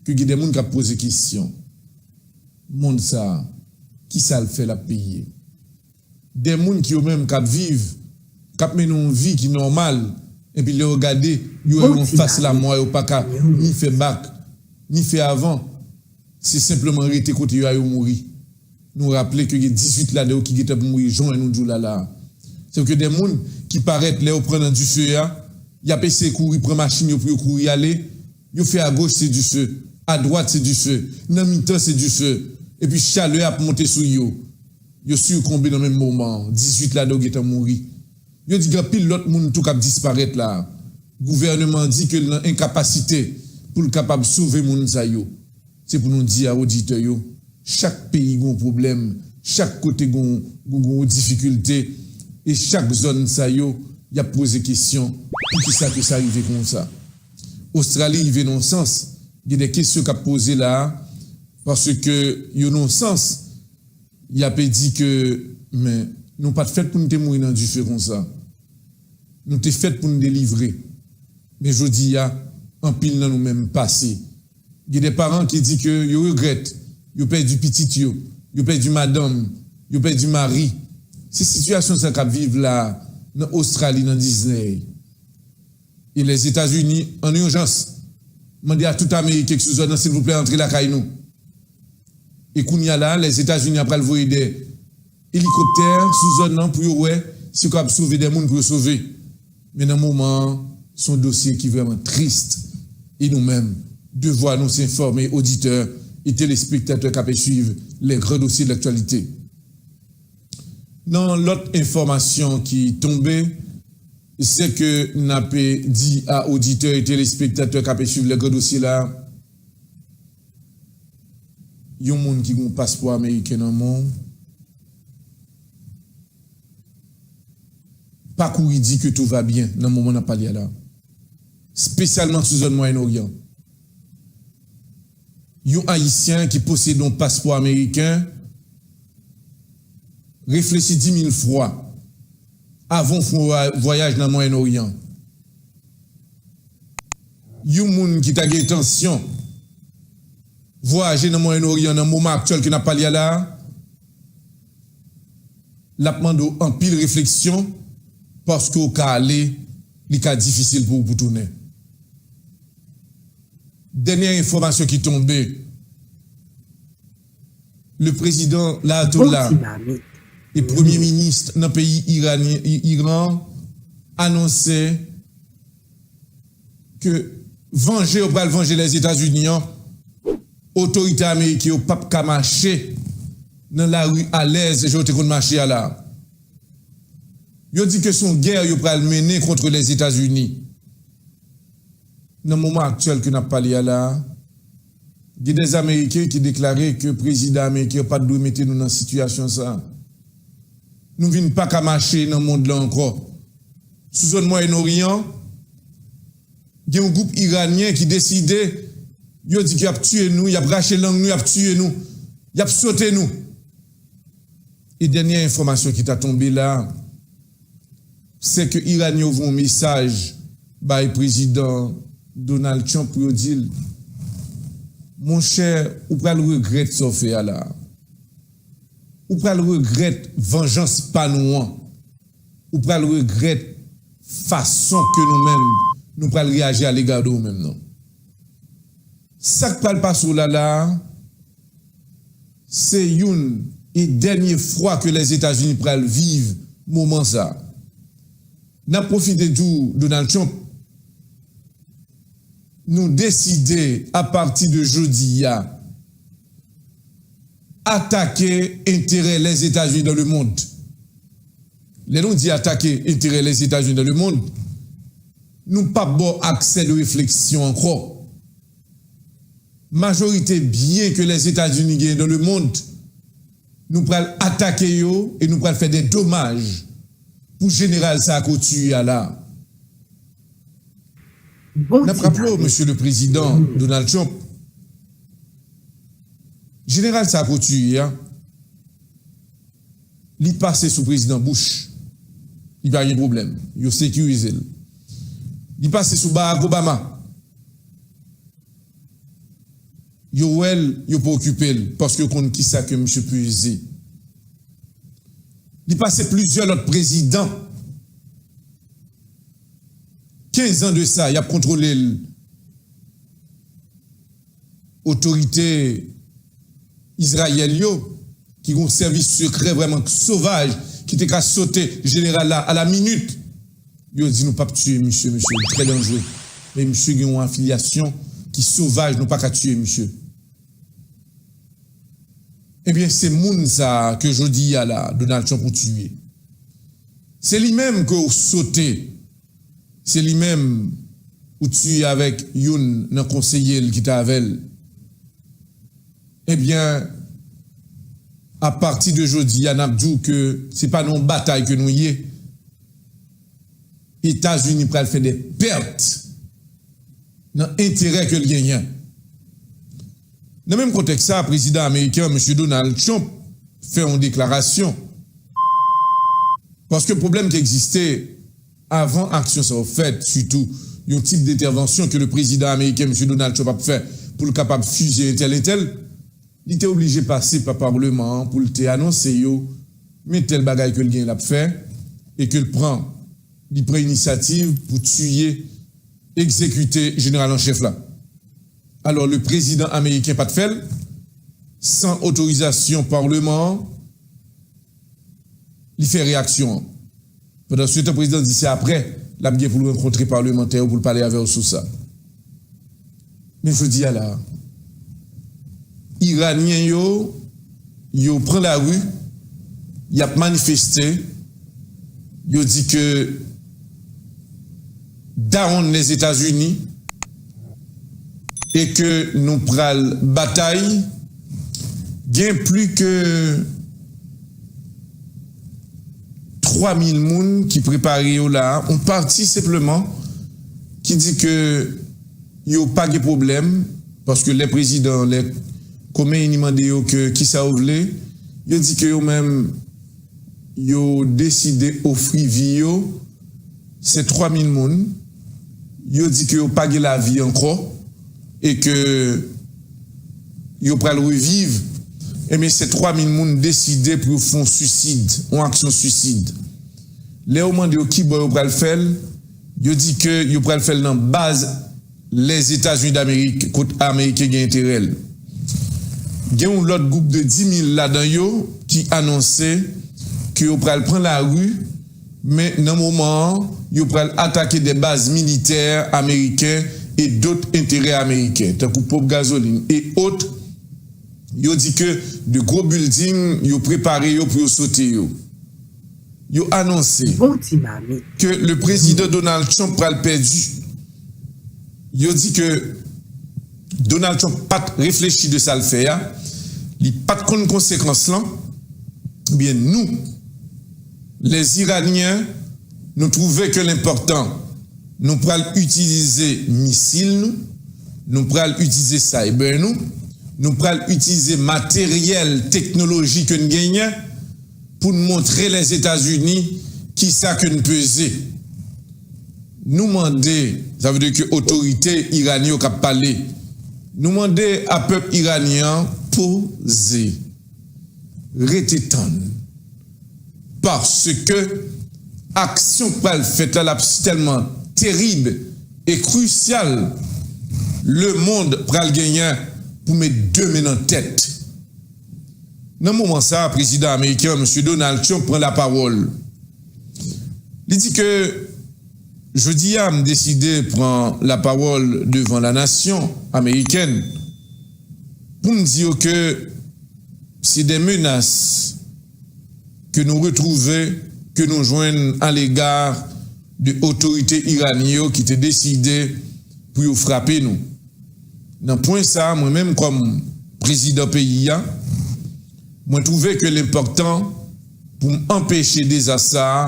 ke gen de moun k ap poze kesyon. Mond sa a, kisa l fè l ap peye? De moun ki yo menm k ap viv, k ap mennen yon vi ki nòmal, epi lè yo gade, yo wè yo anfas lamò, yo pa ka ni fè bak, ni fè avan. Se senpleman rete kote yo a, yo mouri. Nou raple ke gen dizuit ladan yo ki gentan mouri, jan nou di w la la a. Se ke de moun ki parèt lè yo pran nan dife a, y ap eseye kouri pran machin yo pou yo kouri ale, yo fè agoch se dife, adwat se dife, nan mitan se dife, epi chalè ap monte sou yo. Yo sikonbe nan menm moman an, dizuit ladan yo gentan mouri. Yo di gen anpil lòt moun tou k ap disparèt la a. Gouvèneman an di ke l nan enkapasite pou l kapab sove moun sa yo. Se pou nou di a oditè yo, chak peyi gen yon pwoblèm, chak kote gen yon, gen yon difikilte, e chak zòn sa yo, y ap poze kesyon, poukisa ke sa rive konsa? Ostrali rive nan yon sans, gen de kesyon k ap poze la a, paske yo nan yon sans, y ape di ke, men, nou pa t fèt pou n te mouri nan dife konsa. Nou te fèt pou n delivre. Men jodi a, anpil nan nou menm pase. Gen de paran ki di ke yo regrèt, yo pèdi pitit yo, yo pèdi madanm, yo pèdi mari. Se sitiyasyon sa k ap viv la nan Ostrali nan Disney. E Lèzetazini, an ijans, mande a tout Ameriken ki sou zòn nan, silvouplè, antre lakay nou. E kounye a la, Lèzetazini ap pral voye de elikoptè sou zòn nan pou yo wè si yo kapab sove de moun pou yo sove. Men nan moman an, se yon dosye ki vrèman tris. E nou menm, devwa nou se enfòme oditè e telespektatè k ap swiv les grands dossiers de l'actualité. Nan lòt enfòmasyon ki tonbe, Se ke n ap di a oditè e telespektatè k ap swiv Le Grand Dossier la, yon moun ki gen yon paspò ameriken nan men w, pa kouri di ke tout va byen nan moman n ap pale a la, espesyalman sou zòn Mwayen Oryan. Yon Ayisyen ki posede yon paspò ameriken, reflechi di mil fwa avan w fè yon vwa-, vwayaj nan Mwayen Oryan. Yon moun ki ta gen entansyon vwayaje nan Mwayen Oryan nan moman aktyèl ke n ap pale a la, l ap mande w anpil refleksyon, paske w ka ale, li ka difisil pou w pou tounen. Dènyè enfòmasyon ki tonbe, le président, l'ayatollah, e premye minis nan peyi Iran, Iran anonse ke vanje yo pral vanje Lèzetazini an, otorite ameriken yo p ap ka mache nan lari alèz jan yo te konn mache a la. Yo di ke se yon gè yo pral mennen kont Lèzetazini. Nan moman aktyèl ke n ap pale a la, gen dèz Ameriken ki deklare ke prezidan ameriken pa t dwe mete nou nan sitiyasyon sa a. Nou vin pa ka mache nan mond lan ankò. Sou zòn Mwayen Oryan, gen yon gwoup iranyen ki deside, yo di ke y ap tiye nou, y ap rache lang nou, y ap tiye nou, y ap sote nou. E dènyè enfòmasyon ki ta tonbe la, se ke iranyen yo voye yon mesaj bay prezidan Donald Trump pou yo di l, monchè, ou pral regrèt sa w fè a la. Ou pral regrèt vanjans pa nou an. Ou pral regrèt fason ke nou menm, nou pral reyaji alega de ou menm nan. Sa k pral pase w la la a, se youn e dènye fwa ke Lèzetazini pral viv moman sa a. N ap pwofite di w, Donald Trump, nou deside, apati de jodi a, atake enterè Lèzetazini dans le monde. Lè nou di atake enterè Lèzetazini dans le monde, nou p ap ba w aksè de refleksyon ankò. Majorite byen ke Lèzetazini genyen dans le monde, nou pral atake yo e nou pral fè de domaj pou jeneral sa a ke w tiye a la. N ap raple w, mesye le prezidan Donald Trump, jeneral sa a ke w tiye a, li pase sou prezidan Bush, li pa gen pwoblèm, yo sekirize l. Li pase sou Barack Obama, yo wè l, yo pa okipe l, paske yo konn kisa ke misye peze. Li pase plizyè lòt prezidan. Kenz an de sa, y ap kontwole l. Otorite Izrayèl yo, ki gen yon sèvis sekrè vrèman sovaj, ki te ka sote jeneral la a la minit, yo di nou p ap tiye misye, misye trè danjere. Men misye gen yon afilyasyon ki sovaj, nou pa ka tiye misye. Ebyen, se moun sa a ke jodi a la, Donald Trump ou tiye. Se li menm ke w sote. Se li menm ou tiye avèk youn nan konseye l ki t avè l. Ebyen, apati de jodi a, n ap di w ke se pa nan yon batay ke nou ye. Etazini pral fè de pèt nan enterè ke l genyen. Nan menm kontèks sa, prezidan ameriken an, mesye Donald Trump, fè yon deklarasyon. Paske pwoblèm ki egziste avan aksyon sa yo fèt, sitou yon tip dentèvansyon ke le prezidan ameriken, mesye Donald Trump, ap fè pou l kapab fize entèl, entèl, li te oblije pase pa palman an pou l te anonse yo, men tèl bagay ke l gen l ap fè, e ke l pran, li pran inisyativ pou tiye, egzekite jeneral an chèf la. Alò, le prezidan ameriken pa t fè l, san otorizasyon palman an, li fè reyaksyon an. Pandan se tan, prezidan di se aprè l ap gen pou l rankontre palmantè yo pou l pale avè yo sou sa. Men jodi a la, Iranyen yo, yo pran lari, y ap manifeste, yo di ke dawonn Lèzetazini e ke nou pral batay, gen pli ke twa mil moun ki prepare yo la a, yon pati senpleman ki di ke yo pa gen pwoblèm, paske lè prezidan, lè Khomeini mande yo ke kisa yo vle, yo di ke yo menm, yo deside ofri vi yo, se twa mil moun, yo di ke yo pa gen lavi ankò, e ke yo pral reviv, ebyen, se twa mil moun deside pou yo fè yon swisid, yon aksyon swisid. Lè yo mande yo kibò yo pral fè l, yo di ke yo pral fè l nan baz Lèzetazini Damerik, kot Ameriken gen enterè l. Gen yon lòt gwoup de dis mil ladan yo ki anonse ke yo pral pran lari, men nan moman an, yo pral atake de baz militè ameriken e dòt enterè ameriken, tankou ponp gazolin e ot. Yo di ke de gwo bilding, yo prepare yo pou yo sote yo. Yo anonse ke le prezidan Donald Trump pral pèdi. Yo di ke Donald Trump pa t reflechi de sa l fè a, li pa t konn konsekans lan. Ebyen, nou, lè Iranyen, nou twouve ke l enpòtan, nou pral itilize misil nou, nou pral itilize cyber nou, nou pral itilize materyèl, teknoloji ke n genyen pou n montre Lèzetazini kisa ke n peze. Nou mande, sa vle di ke otorite iranyen yo k ap pale, nou mande a pèp iranyen an poze, rete tann. Paske aksyon k pral fèt la, l ap si tèlman terib e krisyal, lemonn pral genyen pou met de men nan tèt. Nan moman sa a, prezidan ameriken an, mesye Donald Trump, pran lapawòl. Li di ke, jodi a, m deside pran lapawòl devan lanasyon amerikèn pou m di yo ke se de menas ke nou retwouve, ke nou jwenn alega de otorite iranyen yo ki te deside pou yo frape nou. Nan pwen sa a, mwen menm kòm prezidan peyi a, mwen twouve ke l enpòtan pou m anpeche dezas sa a,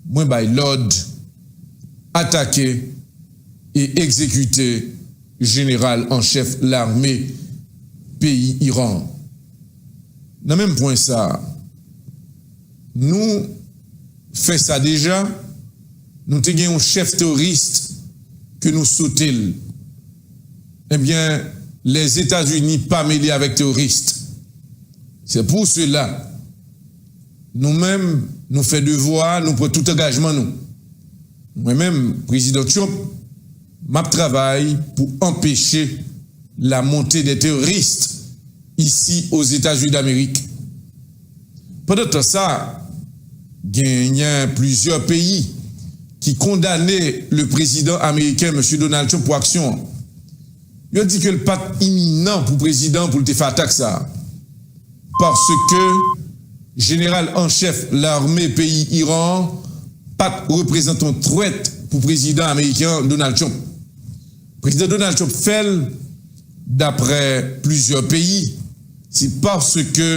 mwen bay lòd atake e egzekite jeneral an chèf lame peyi Iran. Nan menm pwen sa a, nou fè sa deja, nou te gen yon chèf teworis ke nou sote l. Ebyen, Lèzetazini pa mele avèk teworis. Se pou sela, nou menm, nou fè devwa, nou pran tout angajman nou. Mwen menm, prezidan Trump, m ap travay pou anpeche la montée des terroristes ici aux États-Unis d'Amérique. Pandan tan sa, genyen plizyè peyi ki kondane le prezidan ameriken, mesye Donald Trump, pou aksyon an. Yo di ke l pa t iminan pou prezidan pou l te fè atak sa a. Paske jeneral an chèf lame peyi Iran an pa t reprezante yon twèt pou prezidan ameriken an, Donald Trump. Prezidan Donald Trump fè l, daprè plizyè peyi, se paske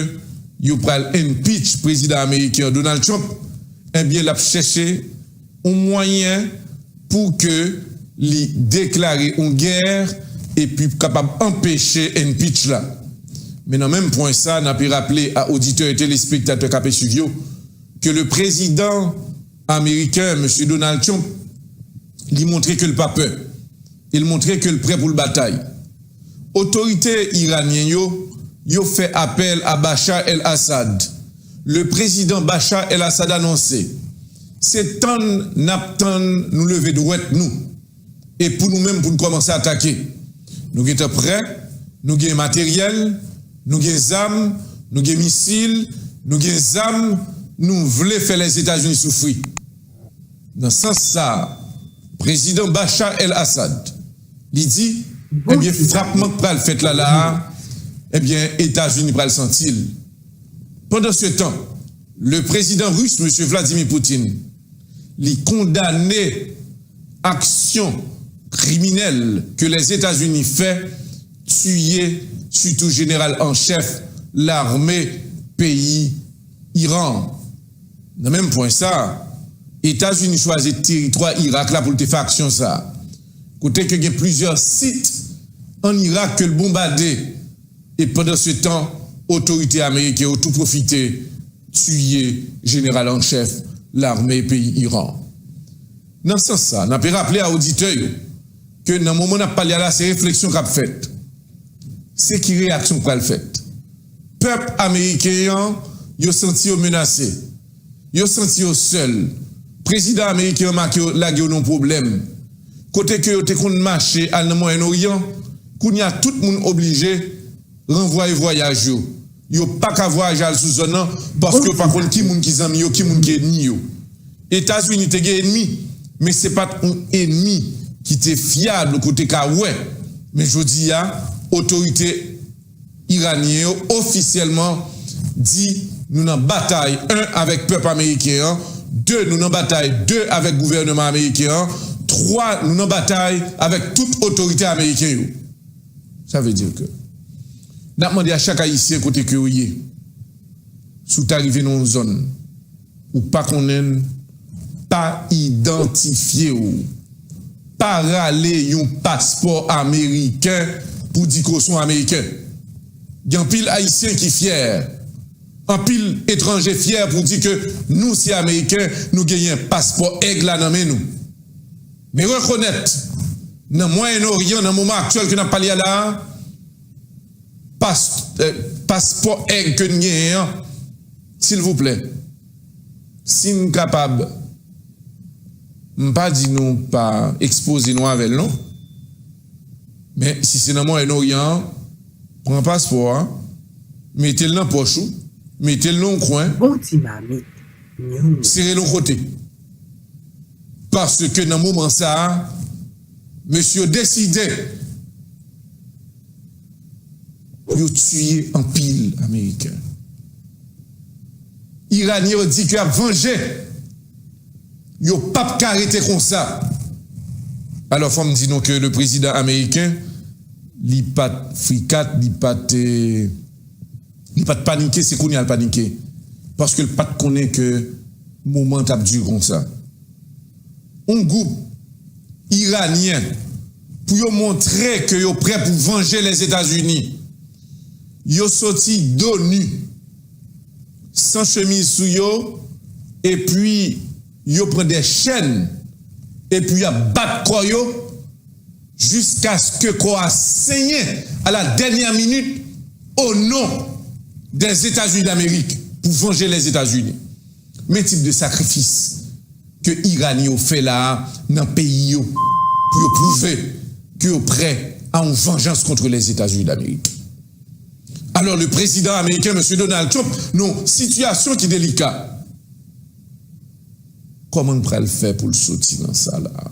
yo pral impeach prezidan ameriken an, Donald Trump, ebyen, l ap chèche yon mwayen pou ke li deklare yon gè epi kapab anpeche impeach la. Men nan menm pwen sa, n ape raple a oditè e telespektatè k ape swiv yo ke le prezidan ameriken, mesye Donald Trump, li montre ke l pa pè. E l montre ke l prè pou l batay. Otorite iranyen yo, yo fè apèl a Bashar el-Assad. Le prezidan Bashar el-Assad anonse, se tann n ap tann nou leve dwèt nou. E pou nou menm, pou n kòmanse atake. Nou gentan prè, nou gen materyèl, nou gen zam, nou gen misil, nou gen zam, nou vle fè Lèzetazini soufri. Nan sans sa a, prezidan Bashar el-Assad, li di, ebyen, frapman k pral fèt la la a, ebyen, Etazini pral santi l. Pandansetan, le prezidan ris, mesye Vladimir Putin, li kondane aksyon kriminèl ke Lèzetazini fè, tiye sitou jeneral an chèf lame peyi Iran. Nan menm pwen sa, Etazini chwazi teritwa Irak la pou l te fè aksyon sa a, kote ke gen plizyè sit ann Irak ke l bonbade, e pandansetan, otorite ameriken yo tou pwofite tiye jeneral an chèf lame peyi Iran. Nan sans sa, n ap raple a oditè yo ke nan moman n ap pale a la, se refleksyon k ap fèt. Se ki reyaksyon k pral fèt? Pèp ameriken an, yo santi yo menase. Yo santi yo sèl. Prezidan ameriken an make yo, lage yo nan pwoblèm. Kote ke yo te konn mache al nan Mwayen Oryan, kounye a tout moun oblije ranvwaye vwayaj yo. Yo pa ka vwayaje al sou zòn nan, paske yo pa konn ki moun ki zanmi yo, ki moun ki ènmi yo. Etazini te gen ènmi, men se pa t yon ènmi ki te fyab, kote ka wè. Men jodi a, otorite iranyen yo ofisyèlman di nou nan batay, en, avèk pèp ameriken an, de, nou nan batay, de, avèk gouvèneman ameriken an, twa, nou nan batay avèk tout otorite ameriken yo. Sa vle di ke n ap mande a chak Ayisyen kote ke w ye, si w ta rive nan yon zòn, ou pa konnen l, pa idantifye w. Pa rale yon paspò ameriken pou di ke w se yon Ameriken. Gen anpil Ayisyen ki fyè, anpil etranje fyè pou di ke nou se Ameriken, nou genyen paspò èg la nan men nou. Men rekonèt, nan Mwayen Oryan, nan moman aktyèl ke n ap pale a la a, pas-, eh, paspò èg ke n genyen an, silvouplè, si n kapab, m pa di nou pa ekspoze nou avè l non, men si se nan Mwayen Oryan an, pran paspò a, mete l nan pòch ou, mete l nan yon kwen, bon ti mamit, sere l yon kote. Paske nan moman sa a, mesye yo deside pou yo tiye anpil Ameriken. Iranyen yo di ke y ap vanje. Yo p ap ka rete konsa. Alò, fò m di nou ke le prezidan ameriken, li pa t frikat, li pa t, eh, li pa t panike, se kounye a l panike. Paske l pa t konnen ke moman t ap dire konsa. Yon gwoup iranyen, pou yo montre ke yo prè pou vanje Lèzetazini, yo soti do ni, san chemiz sou yo, epi yo pran de chèn, epi y ap bat kò yo, jiskaske kò a senyen à la dernière minute, au nom des États-Unis d'Amérique, pou vanje Lèzetazini. Men tip de sakrifis ke Iranyen yo fè la a nan peyi yo, pou yo pwouve ke yo prè a yon vanjans kont Lèzetazini d'Amérique. Alò, le prezidan ameriken, mesye Donald Trump, nan yon sitiyasyon ki delika. Kòman l pral fè pou l soti nan sa la?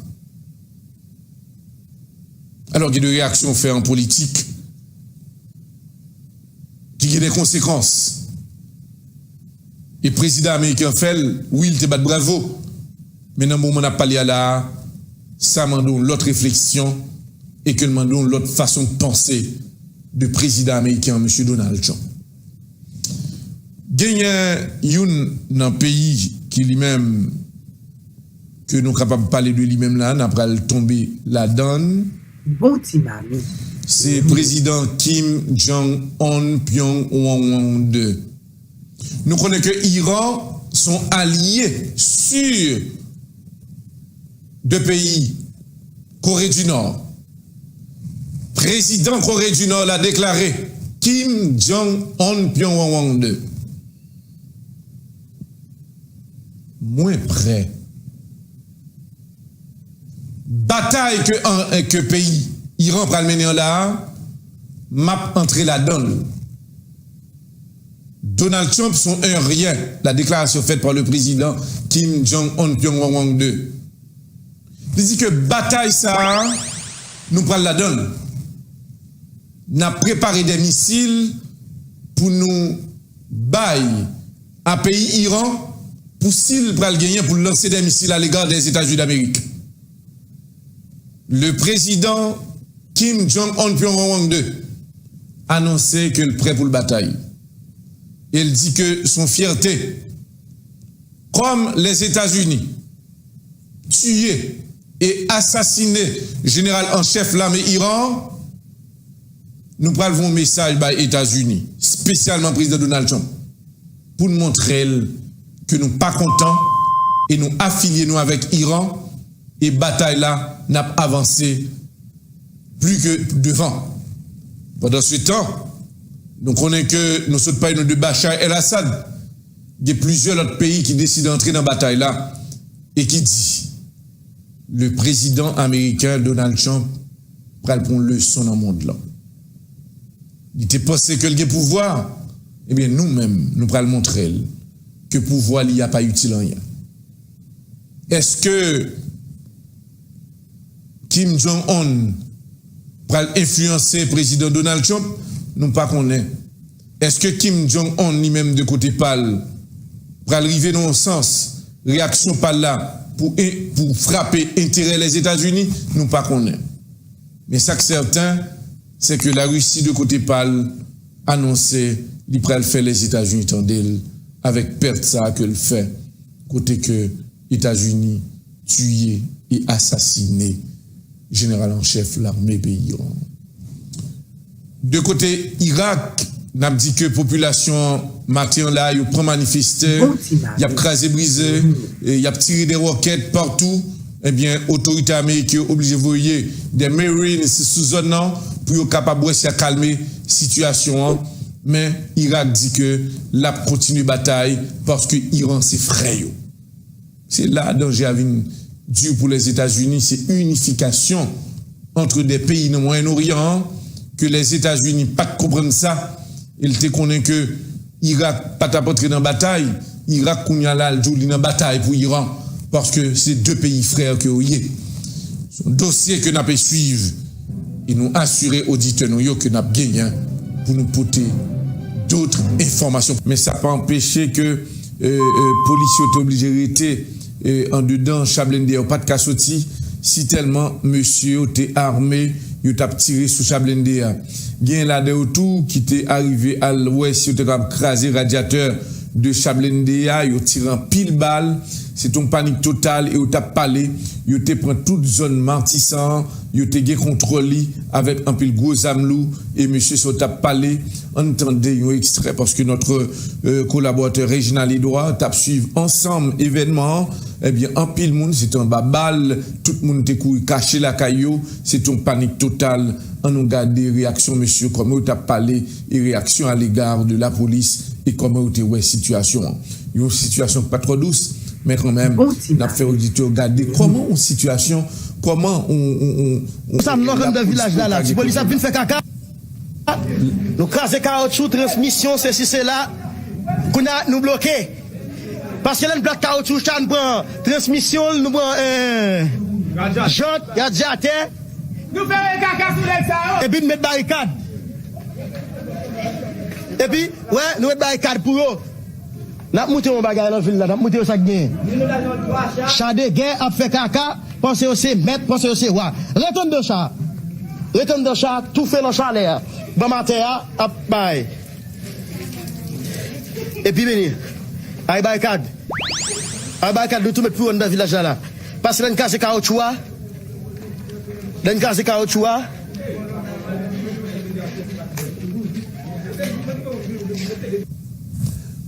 Alò, gen de reyaksyon w fè an politik ki gen de konsekans. E prezidan ameriken fè l, wi, l te bat bravo. Men nan moman n ap pale a la a, sa mande yon lòt refleksyon e ke l mande yon lòt fason panse de prezidan ameriken an, mesye Donald Trump. Genyen youn nan peyi ki li menm, ke nou kapab pale de li menm la, n ap pral tonbe ladan l. Bon ti mami. Se prezidan Kim Jong-un Pyongyang de. Nou konnen ke Iran se yon alye si de peyi Kore di Nò. Prezidan Kore di Nò la deklare Kim Jong-un Pyongyang de. Mwen prè. Batay ke, an, ke peyi Iran pral mennen an la a, m ap antre ladan l. Donald Trump se yon eryen, la déclaration faite par le président Kim Jong-un Pyongyang de. Li di ke batay sa a, nou pral ladan l. N ap prepare de misil pou nou bay a peyi Iran, pou si l pral genyen pou l lanse de misil à l'égard des États-Unis d'Amérique. Le président Kim Jong-un Pyongyang deux anonse ke l prè pou l batay. E l di ke son fyète, kòm Lèzetazini tiye e asasine jeneral an chèf lame Iran, nou pral voye yon mesaj bay Etazini, espesyalman prezidan Donald Trump, pou n montre l ke nou pa kontan e nou afilye nou avèk Iran, e batay la, n ap avanse pli ke devan. Pandan se tan, nou konnen ke nou sot pale nou de Bashar el-Assad, gen plizyè lòt peyi ki deside antre nan batay la e ki di le prezidan ameriken Donald Trump pral pran yon leson nan mond lan. Li te panse ke l gen pouvwa, ebyen nou menm, nou pral montre l ke pouvwa li a pa itil anyen. Èske Kim Jong-un pral enfliyanse prezidan Donald Trump? Nou pa konnen. Èske Kim Jong-un li menm de kote pa l pral rive nan yon sans reyaksyon pa l la pou, pou frape enterè Lèzetazini? Nou pa konnen. Men sa k sèten, se ke Larisi de kote pa l anonse li pral fè Lèzetazini tande l avèk pèt sa a ke l fè, kote ke Etazini tiye e asasine jeneral an chèf lame peyi an. De kote Irak, n ap di ke popilasyon an maten an la, yo pran manifeste, y ap kraze brize, e y ap tire de wòkèt patou. Ebyen, otorite ameriken yo oblije voye de Marines sou zòn nan pou yo kapab wè si y a kalme sitiyasyon an. Men Irak di ke l ap kontinye batay paske Iran se frè yo. Se la danje a vin di pou Lèzetazini, se inifikasyon antre de peyi nan Mwayen Oryan an, ke Lèzetazini pa t konprann sa, e l te konnen ke Irak pa t ap antre nan batay. Irak kounye a la, l di w li nan batay pou Iran, paske se de peyi frè ke yo ye. Se yon dosye ke n ap eswiv e nou asire oditè nou yo ke n ap genyen pou nou pote dòt enfòmasyon. Men sa pa anpeche ke, e, e, polis yo te oblije rete, e, andedan cha blende a, yo pa t ka soti, si tèlman mesye yo te ame, yo t ap tire sou cha blende a. Gen ladan yo tou ki te arive al wè si yo te kapab kraze radyatè de cha blende a, yo tire anpil bal, se te yon panik total e yo t ap pale, yo te pran tout zòn Matisan an, yo te gen kontwòl li avèk anpil gwo zam lou, e mesye sa yo t ap pale, ann tande yon ekstrè, paske notre, euh, collaborateur Réginald Edouard t ap swiv ansanm evènman an, ebyen, anpil moun, se te anba bal, tout moun te kouri kache lakay yo, se te yon panik total. Ann nou gade reyaksyon mesye, kòman yo t ap pale, e reyaksyon alega de lapolis, e kòman yo te wè sitiyasyon an. Yon sitiyasyon ki pa twò dous, men kanmenm, n ap fè oditè yo gade kòman yon sitiyasyon, kòman yon, yon, yon, yon, Sa m nan anndan vilaj la, la, ti polis ap vin fè kaka. Nou kraze kawotchou, transmisyon, sesi, sela. Kounye a, nou bloke. Paske lè n plat kawotchou, sa n pran transmisyon l, nou pran, eh, jant, radyatè. Nou fè kaka sou nèg sa yo. Epi n met barikad. Epi, wè, nou met barikad pou yo. N ap montre yon bagay nan vil la, n ap montre yo sa k gen. Cha de gè ap fè kaka, panse yo se mèt, panse yo se wa. Ret anndan cha. Ret anndan cha, toufe nan chalè a. Ban matè a ap bay. Epi vini. Ay barikad. Ay barikad, nou tou met pou yo anndan vilaj la la. Pase lè n kaze kawotchou a. Lè n kaze kawotchou a.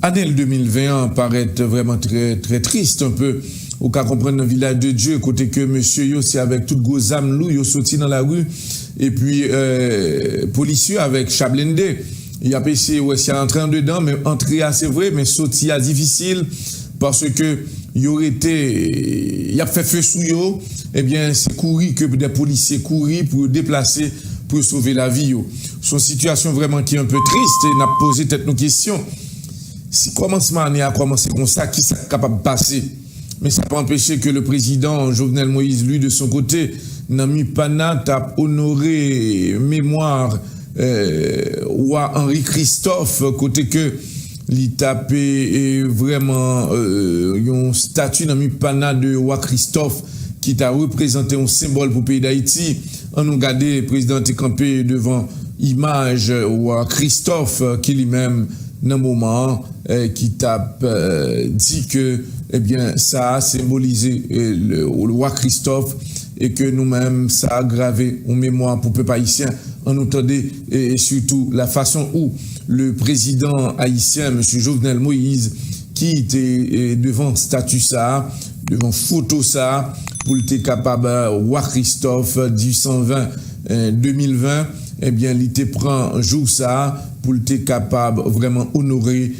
Ane de mil ven an parèt vrèman trè, trè tris, un peu. Ou ka konprann nan Vilaj de Dye, kote ke mesye yo, se avèk tout gwo zam lou, yo soti nan lari, epi, euh, polis yo avèk cha blende, y ap eseye wè si y a antre andedan, men antre a se vre, men soti a difisil, paske yo rete, y ap fè fe sou yo, ebyen, se kouri ke de polisye kouri pou yo deplase, pou yo sove lavi yo. Se yon sitiyasyon vrèman ki un peu tris, e n ap poze tèt nou kesyon. Si kòmansman ane a kòmanse konsa, kisa k kapab pase? Men sa pa anpeche ke le président Jovenel Moïse, lui, de son côté, nan MIPANA, t ap onore memwa, euh, wa Henri Christophe, kote ke li t ap, eh, vrèman, euh, yon stati nan MIPANA de wa Christophe, ki ta reprezante yon senbòl pou peyi Dayiti. Ann nou gade, prezidan an te kanpe devan imaj wa Kristòf, ki li menm, nan moman an, eh, ki t ap, eh, di ke, ebyen, sa a senbolize, eh, le, le wa Kristòf, e ke nou menm, sa a grave yon memwa pou pèp ayisyen. Ann nou tande, e, e sitou la fason ou le prezidan ayisyen, mesye Jovenel Moïse, ki te, e, devan stati sa a, devan foto sa a, pou l te kapab, eh, wa Kristòf, dizuit san ven, eh, de mil ven, ebyen, li te pran jou sa a pou l te kapab vrèman onore,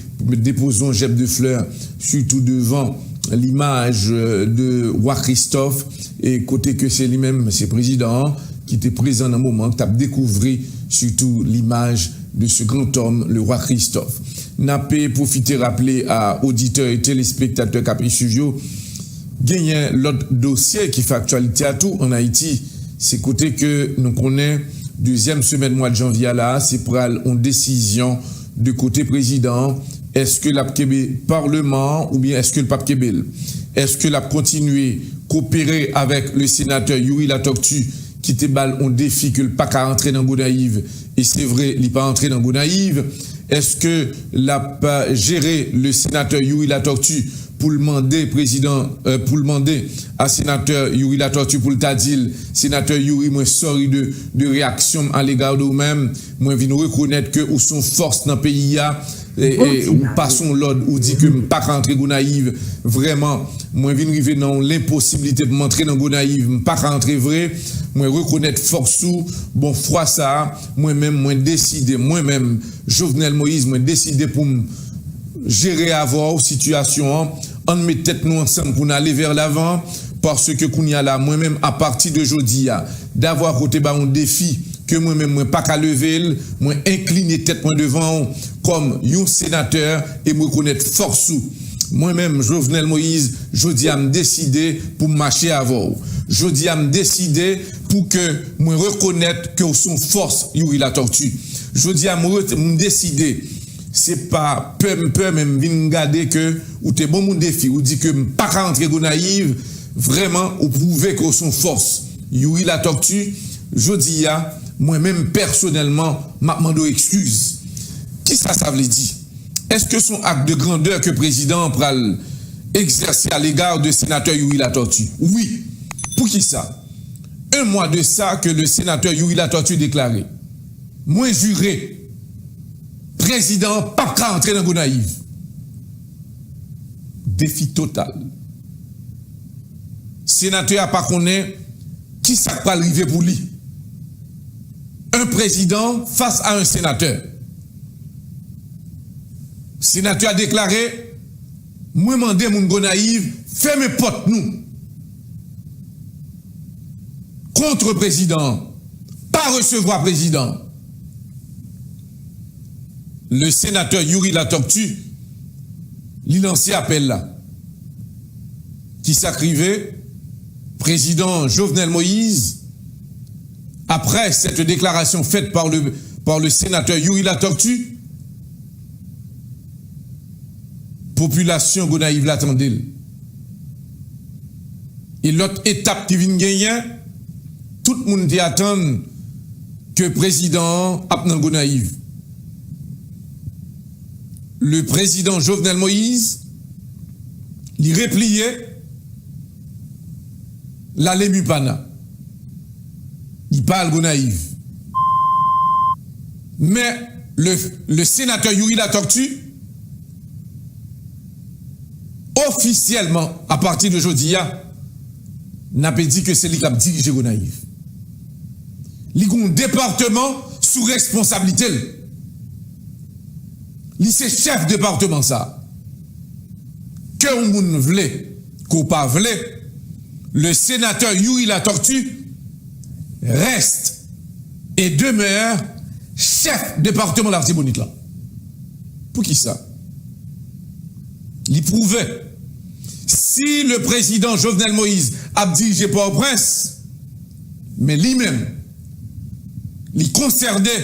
depoze yon jèb de flè, sitou devan limaj, eh, de wa Kristòf, e kote ke se li menm, se prezidan an, ki te prezan nan moman, k t ap dekouvri sitou limaj de ce grand homme, le roi Christophe. N ap pwofite raple a oditè e telespektatè k ap swiv yo, genyen lòt dosye ki fè aktyalite a tou ann Ayiti. Se kote ke nou konnen dezyèm semèn mwa janvye a la, se pral yon desizyon de kote prezidan an. Èske l ap kenbe palman an oubyen èske l p ap kenbe l? Èske l ap kontinye kopere avèk le senatè Youri Latortue ki te ba l yon defi ke l pa ka rantre nan Gonayiv, e se vre, li pa rantre nan Gonayiv? Èske l ap, euh, jere le senatè Youri Latortue pou l mande prezidan, euh, pou l mande a senatè Youri Latortue pou l ta di l, senatè Youri, mwen sorry de, de reyaksyon m alega de ou menm, mwen vin rekonèt ke ou se yon fòs nan peyi a, e, e, ou pase yon lòd, ou di ke m pa ka antre Gonayiv. Vrèman, mwen vin rive nan yon lenposiblite pou m antre nan Gonayiv. M pa ka antre vre. Mwen rekonèt fòs ou. Bon, fwa sa a, mwen menm, mwen deside, mwen menm, Jovenel Moïse, mwen deside pou m jere avè w sitiyasyon an. Ann met tèt nou ansanm pou n ale vè lavan, paske kounye a la, mwen menm, apati de jodi a, Davwa ke w te ba yon defi ke mwen menm mwen pa ka leve l, mwen enkline tèt mwen devan w kòm yon senatè e m rekonèt fòs ou. Mwen menm, Jovenel Moïse, jodi a m deside pou m mache avè w. Jodi a m deside pou ke mwen rekonèt ke w se yon fòs, Youri Latortue. Jodi a m re-, m deside, se pa pè m pè, men m vin gade ke ou te ban m yon defi, ou di ke m pa ka rantre Gonayiv, vrèman, ou pwouve ke w se yon fòs. Youri Latortue, jodi a, mwen menm pèsonèlman, m ap mande w ekskiz. Kisa sa vle di? Èske se yon ak de grandè ke prezidan an pral egzèse alega de senatè Youri Latortue? Wi. Poukisa? Un mwa de sa ke le senatè Youri Latortue deklare, mwen jire, prezidan an p ap ka antre nan Gonayiv. Defi total. Senatè a pa konnen kisa k pral rive pou li. Un président face à un sénateur. Senatè a deklare, mwen mande moun Gonayiv, fèmen pòt nou. Kont prezidan an, pa resevwa prezidan an. Le senatè Youri Latortue, li lanse apèl la. Kisa k rive? Président Jovenel Moïse, après cette déclaration faite par le, par le sénateur Youri Latortue, popilasyon Gonayiv la tande l. E lòt etap ki vin genyen, tout moun te atann ke prezidan an ap nan Gonayiv. Le président Jovenel Moïse, li repliye, l ale Mupana. Li pa al Gonayiv. Men, le, le senatè Youri Latortue, ofisyèlman, apati de jodi a, n ape di ke se li k ap dirije Gonayiv. Li gen yon depatman sou responsablite l. Li se chèf depatman sa a. Ke yon moun vle, ke w pa vle, le senatè Youri Latortue reste et demeure chèf depatman Latibonit la. Poukisa? Li pwouve, si le président Jovenel Moïse ap dirije Pòtoprens, men li menm, li konsène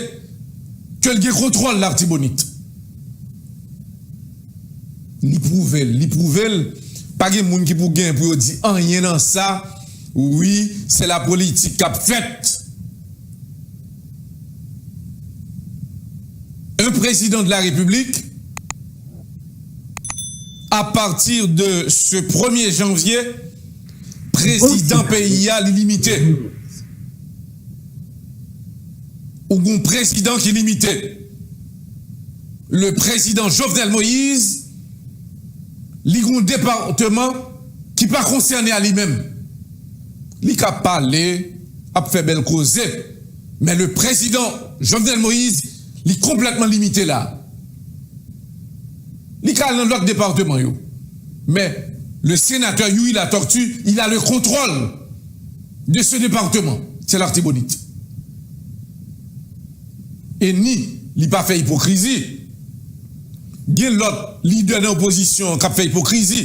ke l gen kontwòl Latibonit. Li pwouve l, li pwouve l. Pa gen moun ki pou gen pou yo di anyen nan sa. Wi, se lapolitik k ap fèt. Un président de la République, à partir de ce premier janvier, prezidan peyi a, li limite. Ou gon prezidan ki limite. Le président Jovenel Moïse, li gon depatman ki pa konsène a li menm. Li ka pale, ap fè bèl koze, men le président Jovenel Moïse, li konplètman limite la. Li ka al nan lòt depatman yo. Men le sénateur Youri Latortue, il a le contrôle de ce département. Se Latibonit. E ni li pa fè ipokrizi. Gen lòt lidè nan opozisyon k ap fè ipokrizi,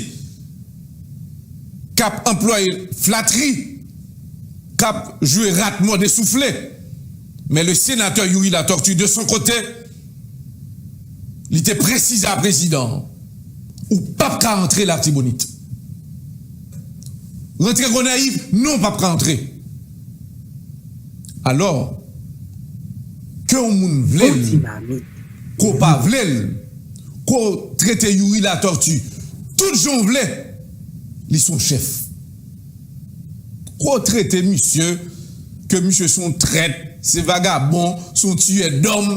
k ap anplwaye flatri, k ap jwe rat mòde soufle. Men le sénateur Youri Latortue, de son côté, li te presize a prezidan an, ou p ap ka antre Latibonit. Rantre Gonayiv, non, w p ap ka antre. Alò, ke yon moun vle l, ke w pa vle l, ke w trete Youri Latortue tout jan w vle, li se yon chèf. Ke w trete misye, ke misye se yon trèt, se vagabon, se yon tiyè dòm,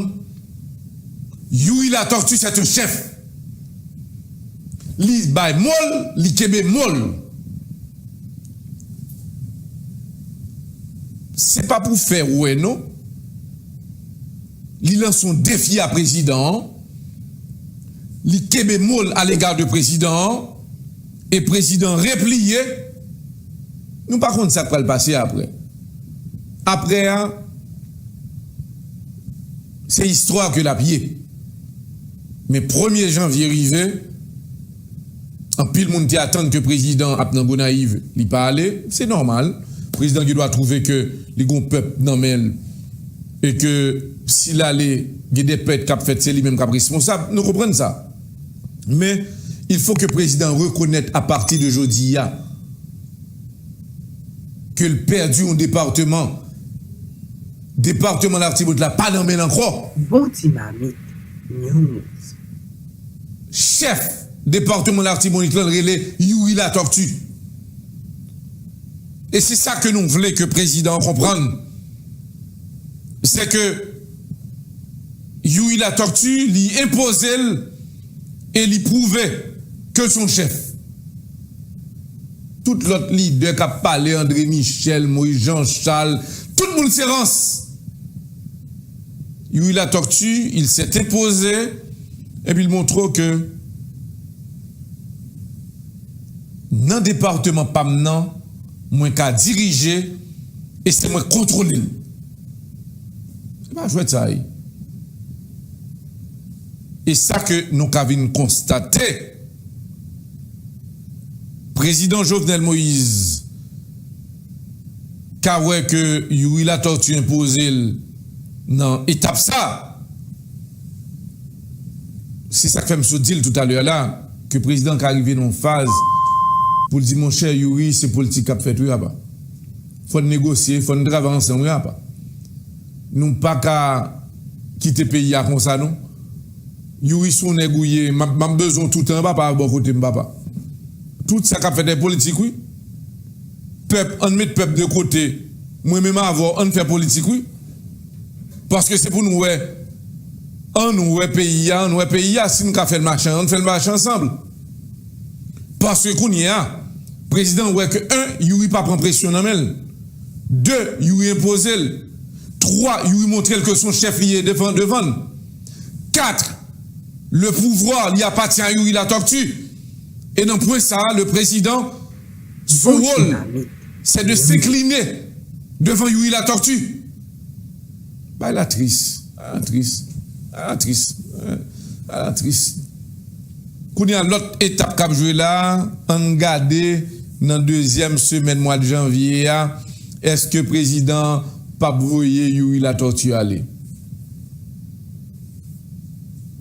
Youri Latortue, c'est un chef. Li bay mo l, li kenbe mo l. Se pa pou fè wè non. Li lanse yon defi a prezidan an. Li kenbe mo l alega de prezidan an. E prezidan repliye. Nou pa konn sa k pral pase apre. Apre a, se istwa ke l ap ye. Men premye janvye rive, anpil moun te atann ke prezidan ap nan Gonayiv, li pa ale, se nòmal. Prezidan gen dwa twouve ke li gon pèp nan men l e ke si l ale, gen de pèt k ap fèt, se li menm k ap responsab. Nou konprann sa. Men, il faut que prezidan rekonèt a pati de jodi a ke l pèdi yon depatman. Depatman Latibonit la pa nan men l ankò. Bon ti mamit News. Chèf depatman Latibonit lan rele Youri Latortue. E se sa ke nou vle ke prezidan an konprann. Se ke Youri Latortue, li enpoze l e li pwouve ke l se yon chèf. Tout lòt lidè k ap pale, André Michel, Moïse Jean Charles, tout moun se rans. Youri Latortue, il s'est imposé, epi l montre ke nan depatman pa m nan, mwen ka dirije e se mwen k kontwole l. Se pa jwèt sa ye. E sa ke nou ka vin konstate, prezidan Jovenel Moïse ka wè ke Youri Latortue enpoze l nan etap sa. Se sa k fè m sot di l toutalè a la, ke prezidan ka rive nan yon faz pou l di, monchè Youri, se politik k ap fèt wi apa. Fò n negosye, fò n travay ansanm wi apa. Nou pa ka kite peyi a konsa non. Youri, se yon nèg ou ye, m ap, m ap bezwen w toutan papa bò kote m papa. Tout sa k ap fèt e politik wi. Pèp, ann met pèp de kote. Mwen menm avè w, ann fè politik wi. Paske se pou nou wè. Ann wè peyi a, ann wè peyi a, si n ka fè l mache, ann fè l mache ansanm. Paske kounye a, prezidan wè ke, en, Youri pa pran presyon nan men l. De, Youri enpoze l. Twa, Youri montre l ke se yon chèf li ye devan, devan l. Kat, le pouvoir li apatyen a Youri Latortue. E nan pwen sa a, le prezidan, son wòl, se de senkline devan Youri Latortue. Bagay la tris, bagay la tris, bagay la tris, bagay la tris. Kounye a, lòt etap k ap jwe la, ann gade nan dezyèm semèn mwa janvye a, èske prezidan p ap voye Youri Latortue ale?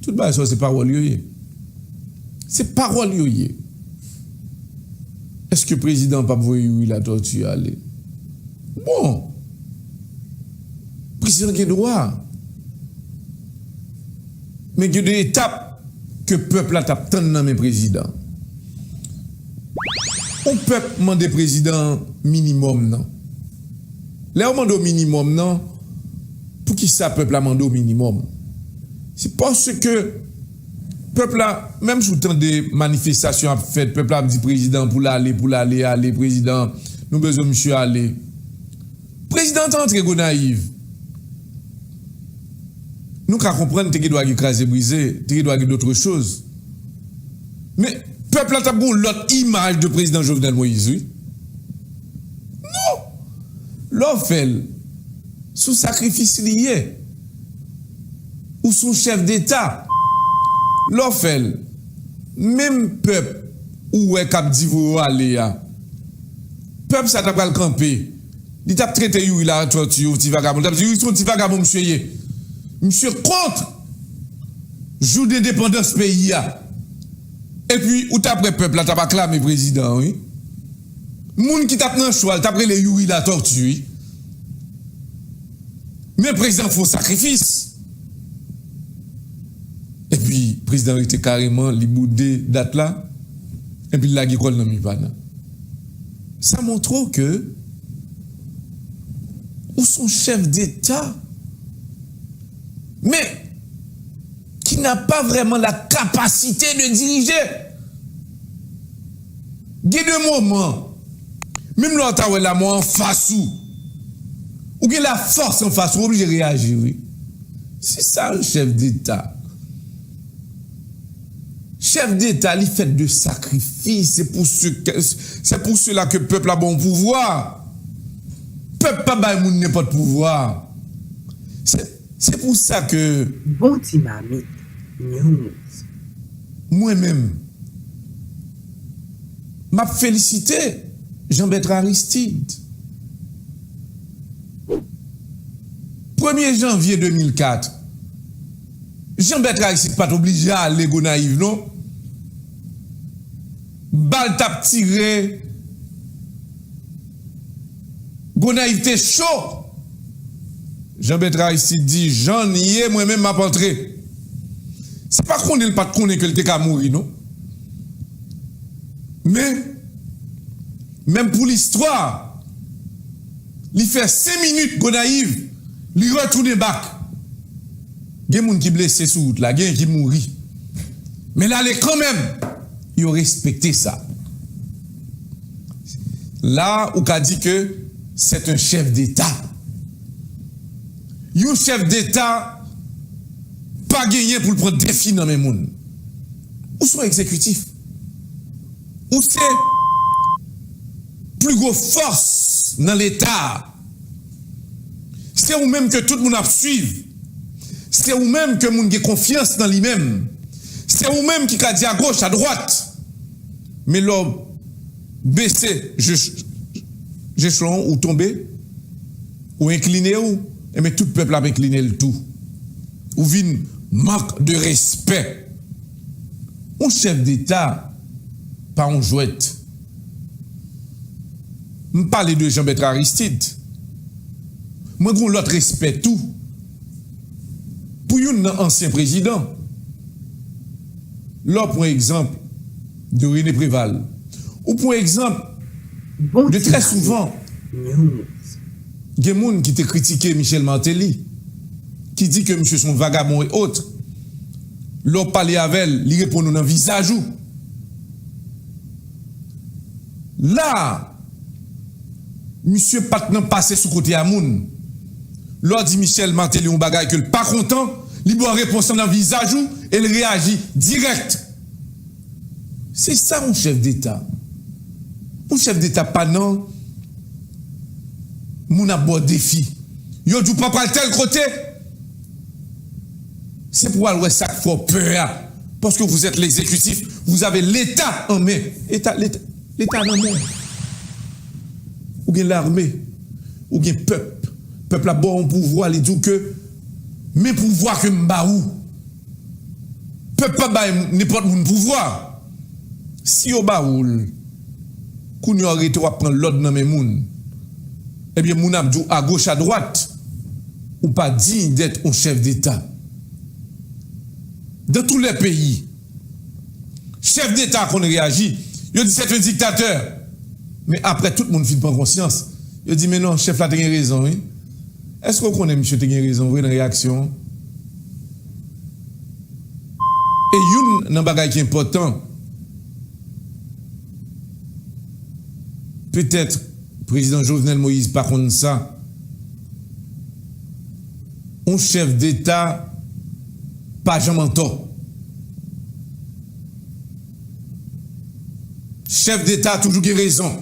Tout bagay sa yo se pawòl yo ye. Se pawòl yo ye. èske prezidan p ap voye Youri Latortue ale? Bon, prezidan gen dwa. Men gen de etap ke pèp la t ap tann nan men prezidan. Yon pèp mande prezidan minimòm nan. Lè yo mande w minimòm nan, poukisa pèp la mande w minimòm? Se paske pèp la, menm si w tande manifestasyon ap fèt, pèp la ap di prezidan pou l ale, pou l ale, ale, prezidan, nou bezwen misye ale. Prezidan te antre Gonayiv. Nou ka konprann te gen dwa gen kraze brize, te gen dwa gen dòt choz. Men, pèp la t ap gen yon lòt imaj de prezidan Jovenel Moïse, wi. Non! Lè w fè l, sou sakrifis li ye. Ou se yon chèf deta. Lè w fè l, menm pèp ou wè k ap di voye w ale a, pèp sa ta pral kanpe. Li t ap trete Youri Latortue yon ti vagabon. Li t ap di, Youri se yon ti vagabon misye ye. Misye kont jou dendepandans peyi a. Epi, ou t ap wè pèp la t ap aklame prezidan an, wi. Moun ki t ap nan cho a, l t ap rele Youri Latortue, wi. Men prezidan fè yon sakrifis. Epi, prezidan rete kareman, li boude dat la. Epi, l lage kò l nan mi pana. Sa montre w ke ou se yon chèf deta, men ki n'a pas vraiment la capacité de diriger. Gen de moman, menm lè w ta wè lamò anfas ou, ou gen lafòs anfas ou, ou oblije reyaji, wi. Se sa yon chèf deta. Chèf deta, li fèt de sakrifis. Se pou se ke, se pou sela ke pèp la ba w pouvwa. Pèp pa bay moun nenpòt pouvwa. Se, se pou sa ke Bon ti mamit News. Mwen menm, m ap felisite Jean Bertrand Aristide. Premye janvye de mil kat, Jean Bertrand Aristide pa t oblije ale Gonayiv, non. Bal t ap tire, Gonayiv te cho. Jean Bertrand Aristide di, jan n ye, mwen menm m ap antre. Se pa konnen l pa t konnen ke l te ka mouri, non. Men, menm pou listwa, li fè senk minit Gonayiv, li retounen bak. Gen moun ki blese sou wout la, gen ki mouri. Men l ale kanmenm. Yo respekte sa. La, ou ka di ke c'est un chef d'État. Yon chèf deta pa genyen pou l pran defi nan men moun. Ou se yon egzekitif. Ou se pli gwo fòs nan Leta a. Se ou menm ke tout moun ap swiv. Se ou menm ke moun gen konfyans nan li menm. Se ou menm ki ka di agoch, adwat. Men lè w bese je-, jechelon ou tonbe, ou enkline w, enben tout pèp la ap enkline l tou. Ou vin mank de respè. Yon chèf deta pa yon jwèt. M pale de Jean Bertrand Aristide. Mwen gen yon lòt respè tou pou youn nan ansyen prezidan. Lè w pran egzanp de René Préval, ou pran egzanp Bon de ti trè maten souvan, News. Gen moun ki te kritike Michel Martelly, ki di ke misye se yon vagabon e ot. Lè w pale avè l, li reponn ou nan vizaj ou. La, misye pa t nan pase sou kote a moun. Lè w di Michel Martelly yon bagay ke l pa kontan, li ba w repons lan nan vizaj ou e l reyaji dirèk. Se sa yon chèf deta. Yon chèf deta pa nan moun ap ba w defi. Yo di w pa pral tèl kote. Se pou w al wè sa k fè w pè a. Paske vous êtes l'exécutif, vous avez l'État en main. Leta, Leta, Leta nan men w. Ou gen lame, ou gen pèp. Pèp la ba w yon pouvwa, li di w ke men pouvwa ke m ba ou. Pèp pa bay nenpòt moun pouvwa. Si yo ba ou l, Kounye a w rete w ap pran lòd nan men moun. Ebyen, moun ap di w agoch adwat, ou pa digne d'être un chef d'État. Dans tous les pays, chèf d'État konn reyaji, yo di c'est un dictateur. Men apre tout moun fin pran konsyans, yo di men non, chèf la te gen rezon, wi. Èske w konnen misye te gen rezon vre nan reyaksyon an? E youn nan bagay ki enpòtan, petèt prezidan Jovenel Moïse pa konn sa, yon chèf d'État pa janm antò. Chèf d'État toujou gen rezon.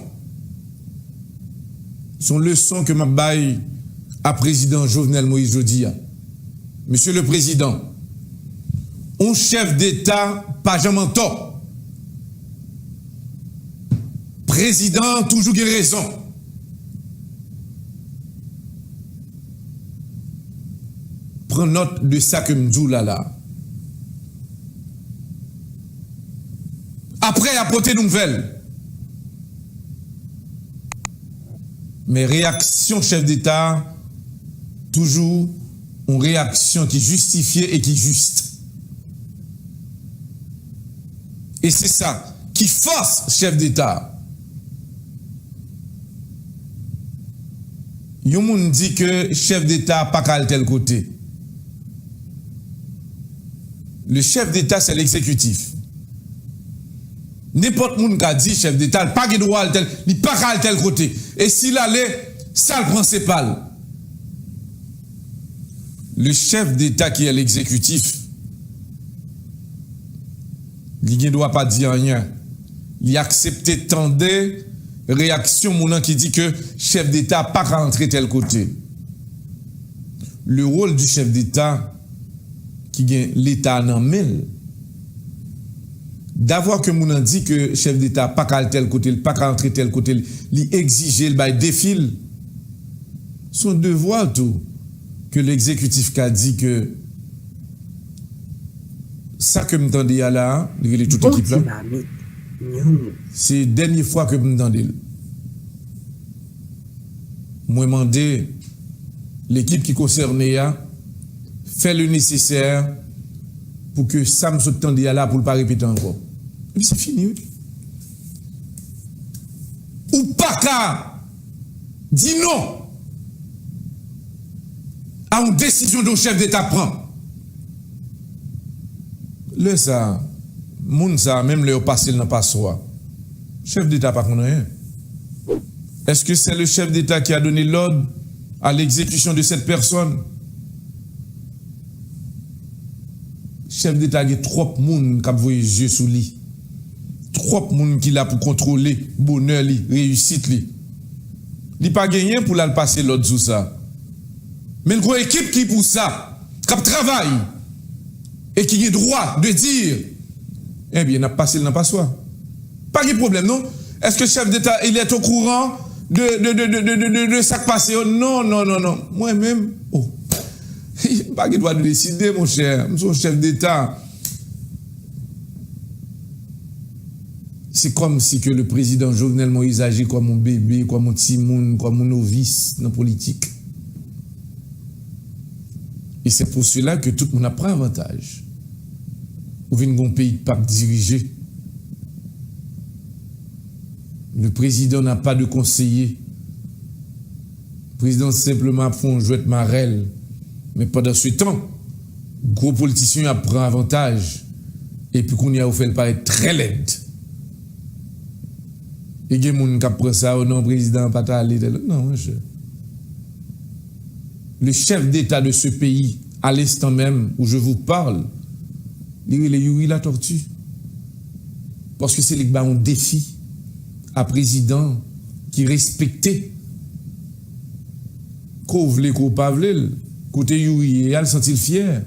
Se yon leson ke m ap bay a prezidan Jovenel Moïse jodi a. Mesye le prezidan, yon chèf d'État pa janm antò. Prezidan an toujou gen rezon. Pran nòt de sa ke m di w la la. Apre, y a pote nouvèl. Men reyaksyon chèf d'État a, toujou yon reyaksyon ki jistifye e ki jis. E se sa ki fòs chèf d'État a. Yon moun di ke chèf d'État pa ka al tèl kote. Le chef d'État, c'est l'exécutif. Nenpòt moun ka di chèf d'État, l pa gen dwa al tèl, li pa ka al tèl kote. E si l ale, sa l pran se pa l. Le chef d'État qui est l'exécutif, li gen dwa pa di anyen. Li aksepte tande reyaksyon moun nan ki di ke chèf d'État pa ka antre tèl kote. Le rôle du chef d'État ki gen Leta nan men l, davwa ke moun nan di ke chèf d'État pa ka al tèl kote, l pa ka antre tèl kote, li egzije l, bay defi l, se yon devwa tou ke legzekitif ka di ke sa ke m tande a la, li rele tout ekip la, se dènye fwa ke m tande l. Mwen mande lekip ki konsène a fè le nesesè pou ke sa m sot tande a la pou l pa repete ankò. Epi se fini, wi. Ou pa ka di non a yon desizyon yon chèf d'État pran. Lè sa a, moun sa a, menm lè yo pase l nan paswa, chèf d'État pa konn anyen. Est-ce que c'est le chef d'État qui a donné l'ordre à l'exécution de cette personne? Chèf d'État gen twòp moun k ap voye zye sou li. Twòp moun ki la pou kontwole bonè li, reyisit li. Li pa genyen pou l al pase lòd sou sa. Men l gen yon ekip ki pou sa, k ap travay e ki gen dwa de dire, ebyen, n ap pase l nan paswa. Pa gen pwoblèm, non. Est-ce que chef d'État, il est au courant de, de, de, de, de, de, de, de sa k pase yo? Non, non, non, non. Mwen menm, oh, m pa gen dwa de deside, monchè. M se yon chèf d'État. Se kòmsi ke le prezidan Jovenel Moïse aji kòm yon bebe, kòm yon timoun, kòm yon novis nan politik. E se pou sela ke tout moun ap pran avantaj. Ou vin gen yon peyi k p ap dirije. Le président n'a pas de conseiller. Prezidan senpleman ap fè yon jwèt marèl. Men pandan se tan, gwo politisyen yo ap pran avantaj. Epi kounye a, yo fè l parèt trè lèd. E gen moun k ap pran sa, o non, prezidan an pa t ale tèl. Non, monchè. Le chef d'État de ce pays, à l'instant même où je vous parle, li rele Youri Latortue. Paske se li k bay yon defi a prezidan ki respekte. Ke w vle, ke w pa vle l, kote Youri ye a, l santi l fyè.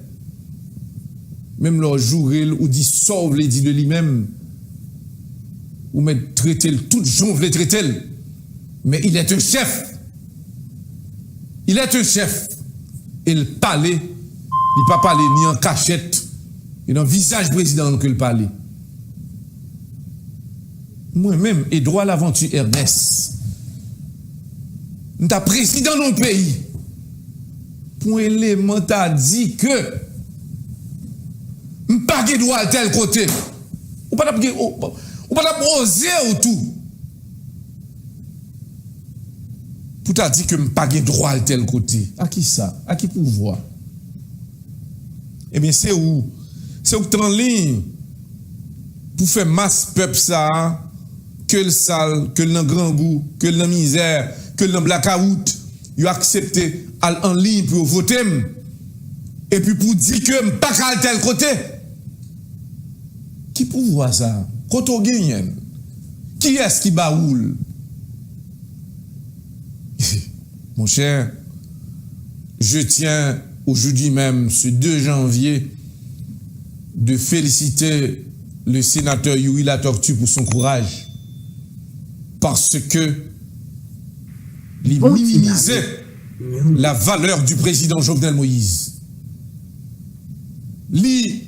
Menm lè w joure l, ou di sa w vle di de li menm, ou mèt trete l tout jan w vle trete l. Men il est un chef. Il est un chef. E l pale, li pa pale ni an kachèt, e nan vizaj prezidan an ke l pale. Mwen menm, Edouard Laventure Ernest, m ta prezidan nan yon peyi pou yon eleman ta di ke m pa gen dwa al tèl kote. Ou pa t ap gen, ou, ou pa t ap oze w tou pou ta di ke m pa gen dwa al tèl kote. A ki sa? A ki pouvwa? Ebyen, se ou. Se ou k t anliy pou fè mas pèp sa a, ke l sal, ke l nan grangou, ke l nan mizè, ke l nan blakawout, yo aksepte al anliy pou yo vote m, epi pou di ke m pa ka al tèl kote. Ki pouvwa sa? Kote w genyen l? Kiyès ki ba ou l? Mon cher, je tiens aujourd'hui même, ce deux janvier, de féliciter le sénateur Youri Latortue pour son courage, parce que li minimize la valeur du président Jovenel Moïse. Li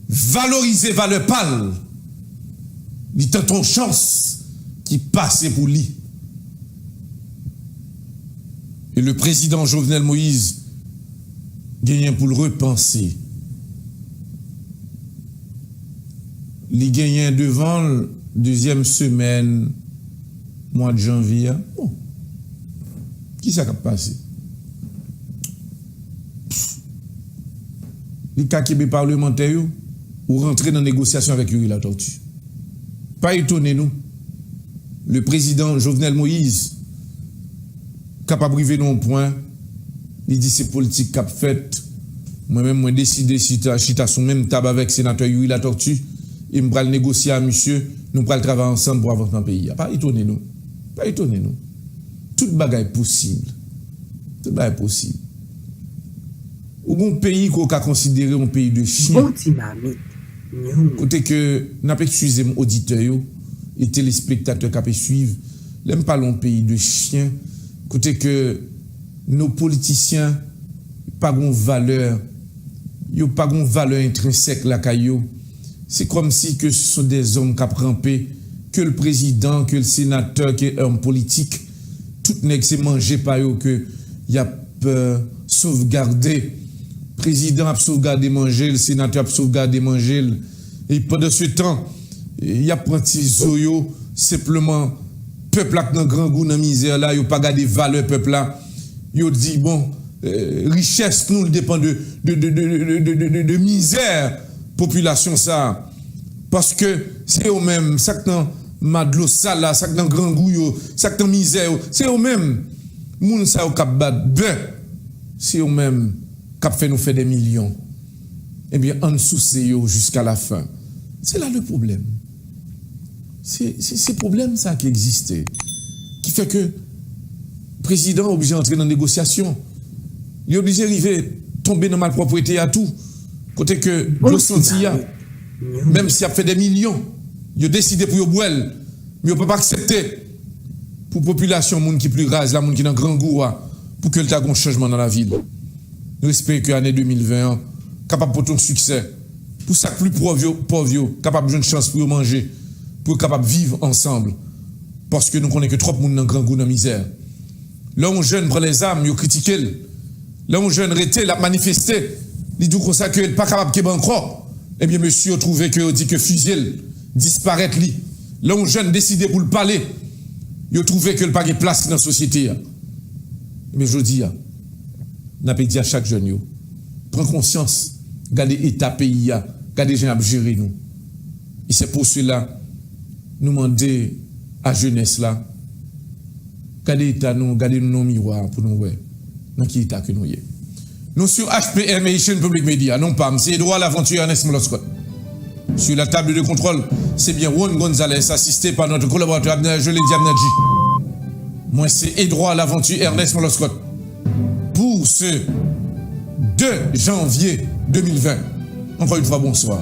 valorize valè pa l. Li tante yon chans ki pa se pou li. E le président Jovenel Moïse genyen pou l repanse. Li genyen devan l dezyèm semèn mwa de janvye a. Bon. Kisa k ap pase? Li ka kenbe palmantè yo, ou rantre nan negosyasyon avèk Youri Latortue. Pa etone nou, le président Jovenel Moïse kapab rive nan yon pwen, li di se politik k ap fèt. Mwen menm, mwen deside chita, chita sou menm tab avèk senatè Youri Latortue, e m pral negosye a misye, nou pral travay ansanm pou avansman peyi a. Pa etone nou. Pa etone nou. Tout bagay posib. Tout bagay posib. Ou gon peyi ke w ka konsidere yon peyi de chyen. Bon ti mamit. Kote ke, n ap eskize m oditè yo e telespektatè k ap swiv, lè m pale yon peyi de chyen, kote ke nos politisyen pa gon valè, yo pa gon valè entrensèk lakay yo. Se kòmsi ke ce sont des hommes k ap ranpe, ke l prezidan, ke l senatè, ke òm politik. Tout nèg se manje pa yo ke y ap, euh, sovgade. Prezidan ap sovgade manje l, senatè ap sovgade manje l. E pandan se tan, y ap pran ti zo yo, senpleman pèp la k nan grangou, nan mizè la, yo pa gade valè pèp la. Yo di, bon, euh, richès nou, l depann de, de, de mizè popilasyon sa a. Paske se yo menm, sa k nan ma dlo sal la, sa k nan grangou yo, sa k nan mizè yo, se yo menm. Moun sa yo k ap bat bè, se yo menm k ap fè nou fè dè milyon. Ebyen, ann souse yo jiska la fen. Se la le pwoblèm. Se, se, se pwoblèm sa ki egziste. Ki fè ke prezidan oblije antre nan negosyasyon. Li oblije rive tonbe nan malpwòpte a tou. Kote ke dlo santi a, menm si y ap fè dè milyon, yo deside pou yo bwè l, men yo p ap aksepte pou popilasyon, moun ki pli raz la, moun ki nan grangou a, pou ke l ta gon chanjman nan lavi l. Nou espere ke ane de mil ven an kapab pote yon siksè pou sa k pli pòv yo, pòv yo kapab jwenn chans pou yo manje, pou yo kapab viv ansanm. Paske nou konnen ke twòp moun nan grangou, nan mizè. Lè yon jèn pran lèzam, yo kritike l. Lè yon jèn rete, l ap manifeste, li di w konsa ke l pa kapab kenbe ankò. Ebyen, mesye yo twouve ke yo di ke fizye l, disparèt li. Lè yon jèn deside pou l pale, yo twouve ke l pa gen plas li nan sosyete a. Ebyen, jodi a, n ape di a chak jèn yo, pran konsyans, gade eta peyi a, gade jan y ap jere nou. E se pou sela, nou mande a jenès la, gade eta nou, gade nou nan miwa pou nou wè nan ki eta ke nou ye. Nou sou H P M Haitian Public Media, non pa m, se Edouard Laventure Ernest Moloscot. Sur la table de contrôle, c'est bien Ron Gonzalez, assisté par notre collaborateur Abner, je l'ai dit, Abner G. Mwen se Edouard Laventure Ernest Moloscot pour ce deux janvier deux mille vingt. Encore une fois, bonsoir.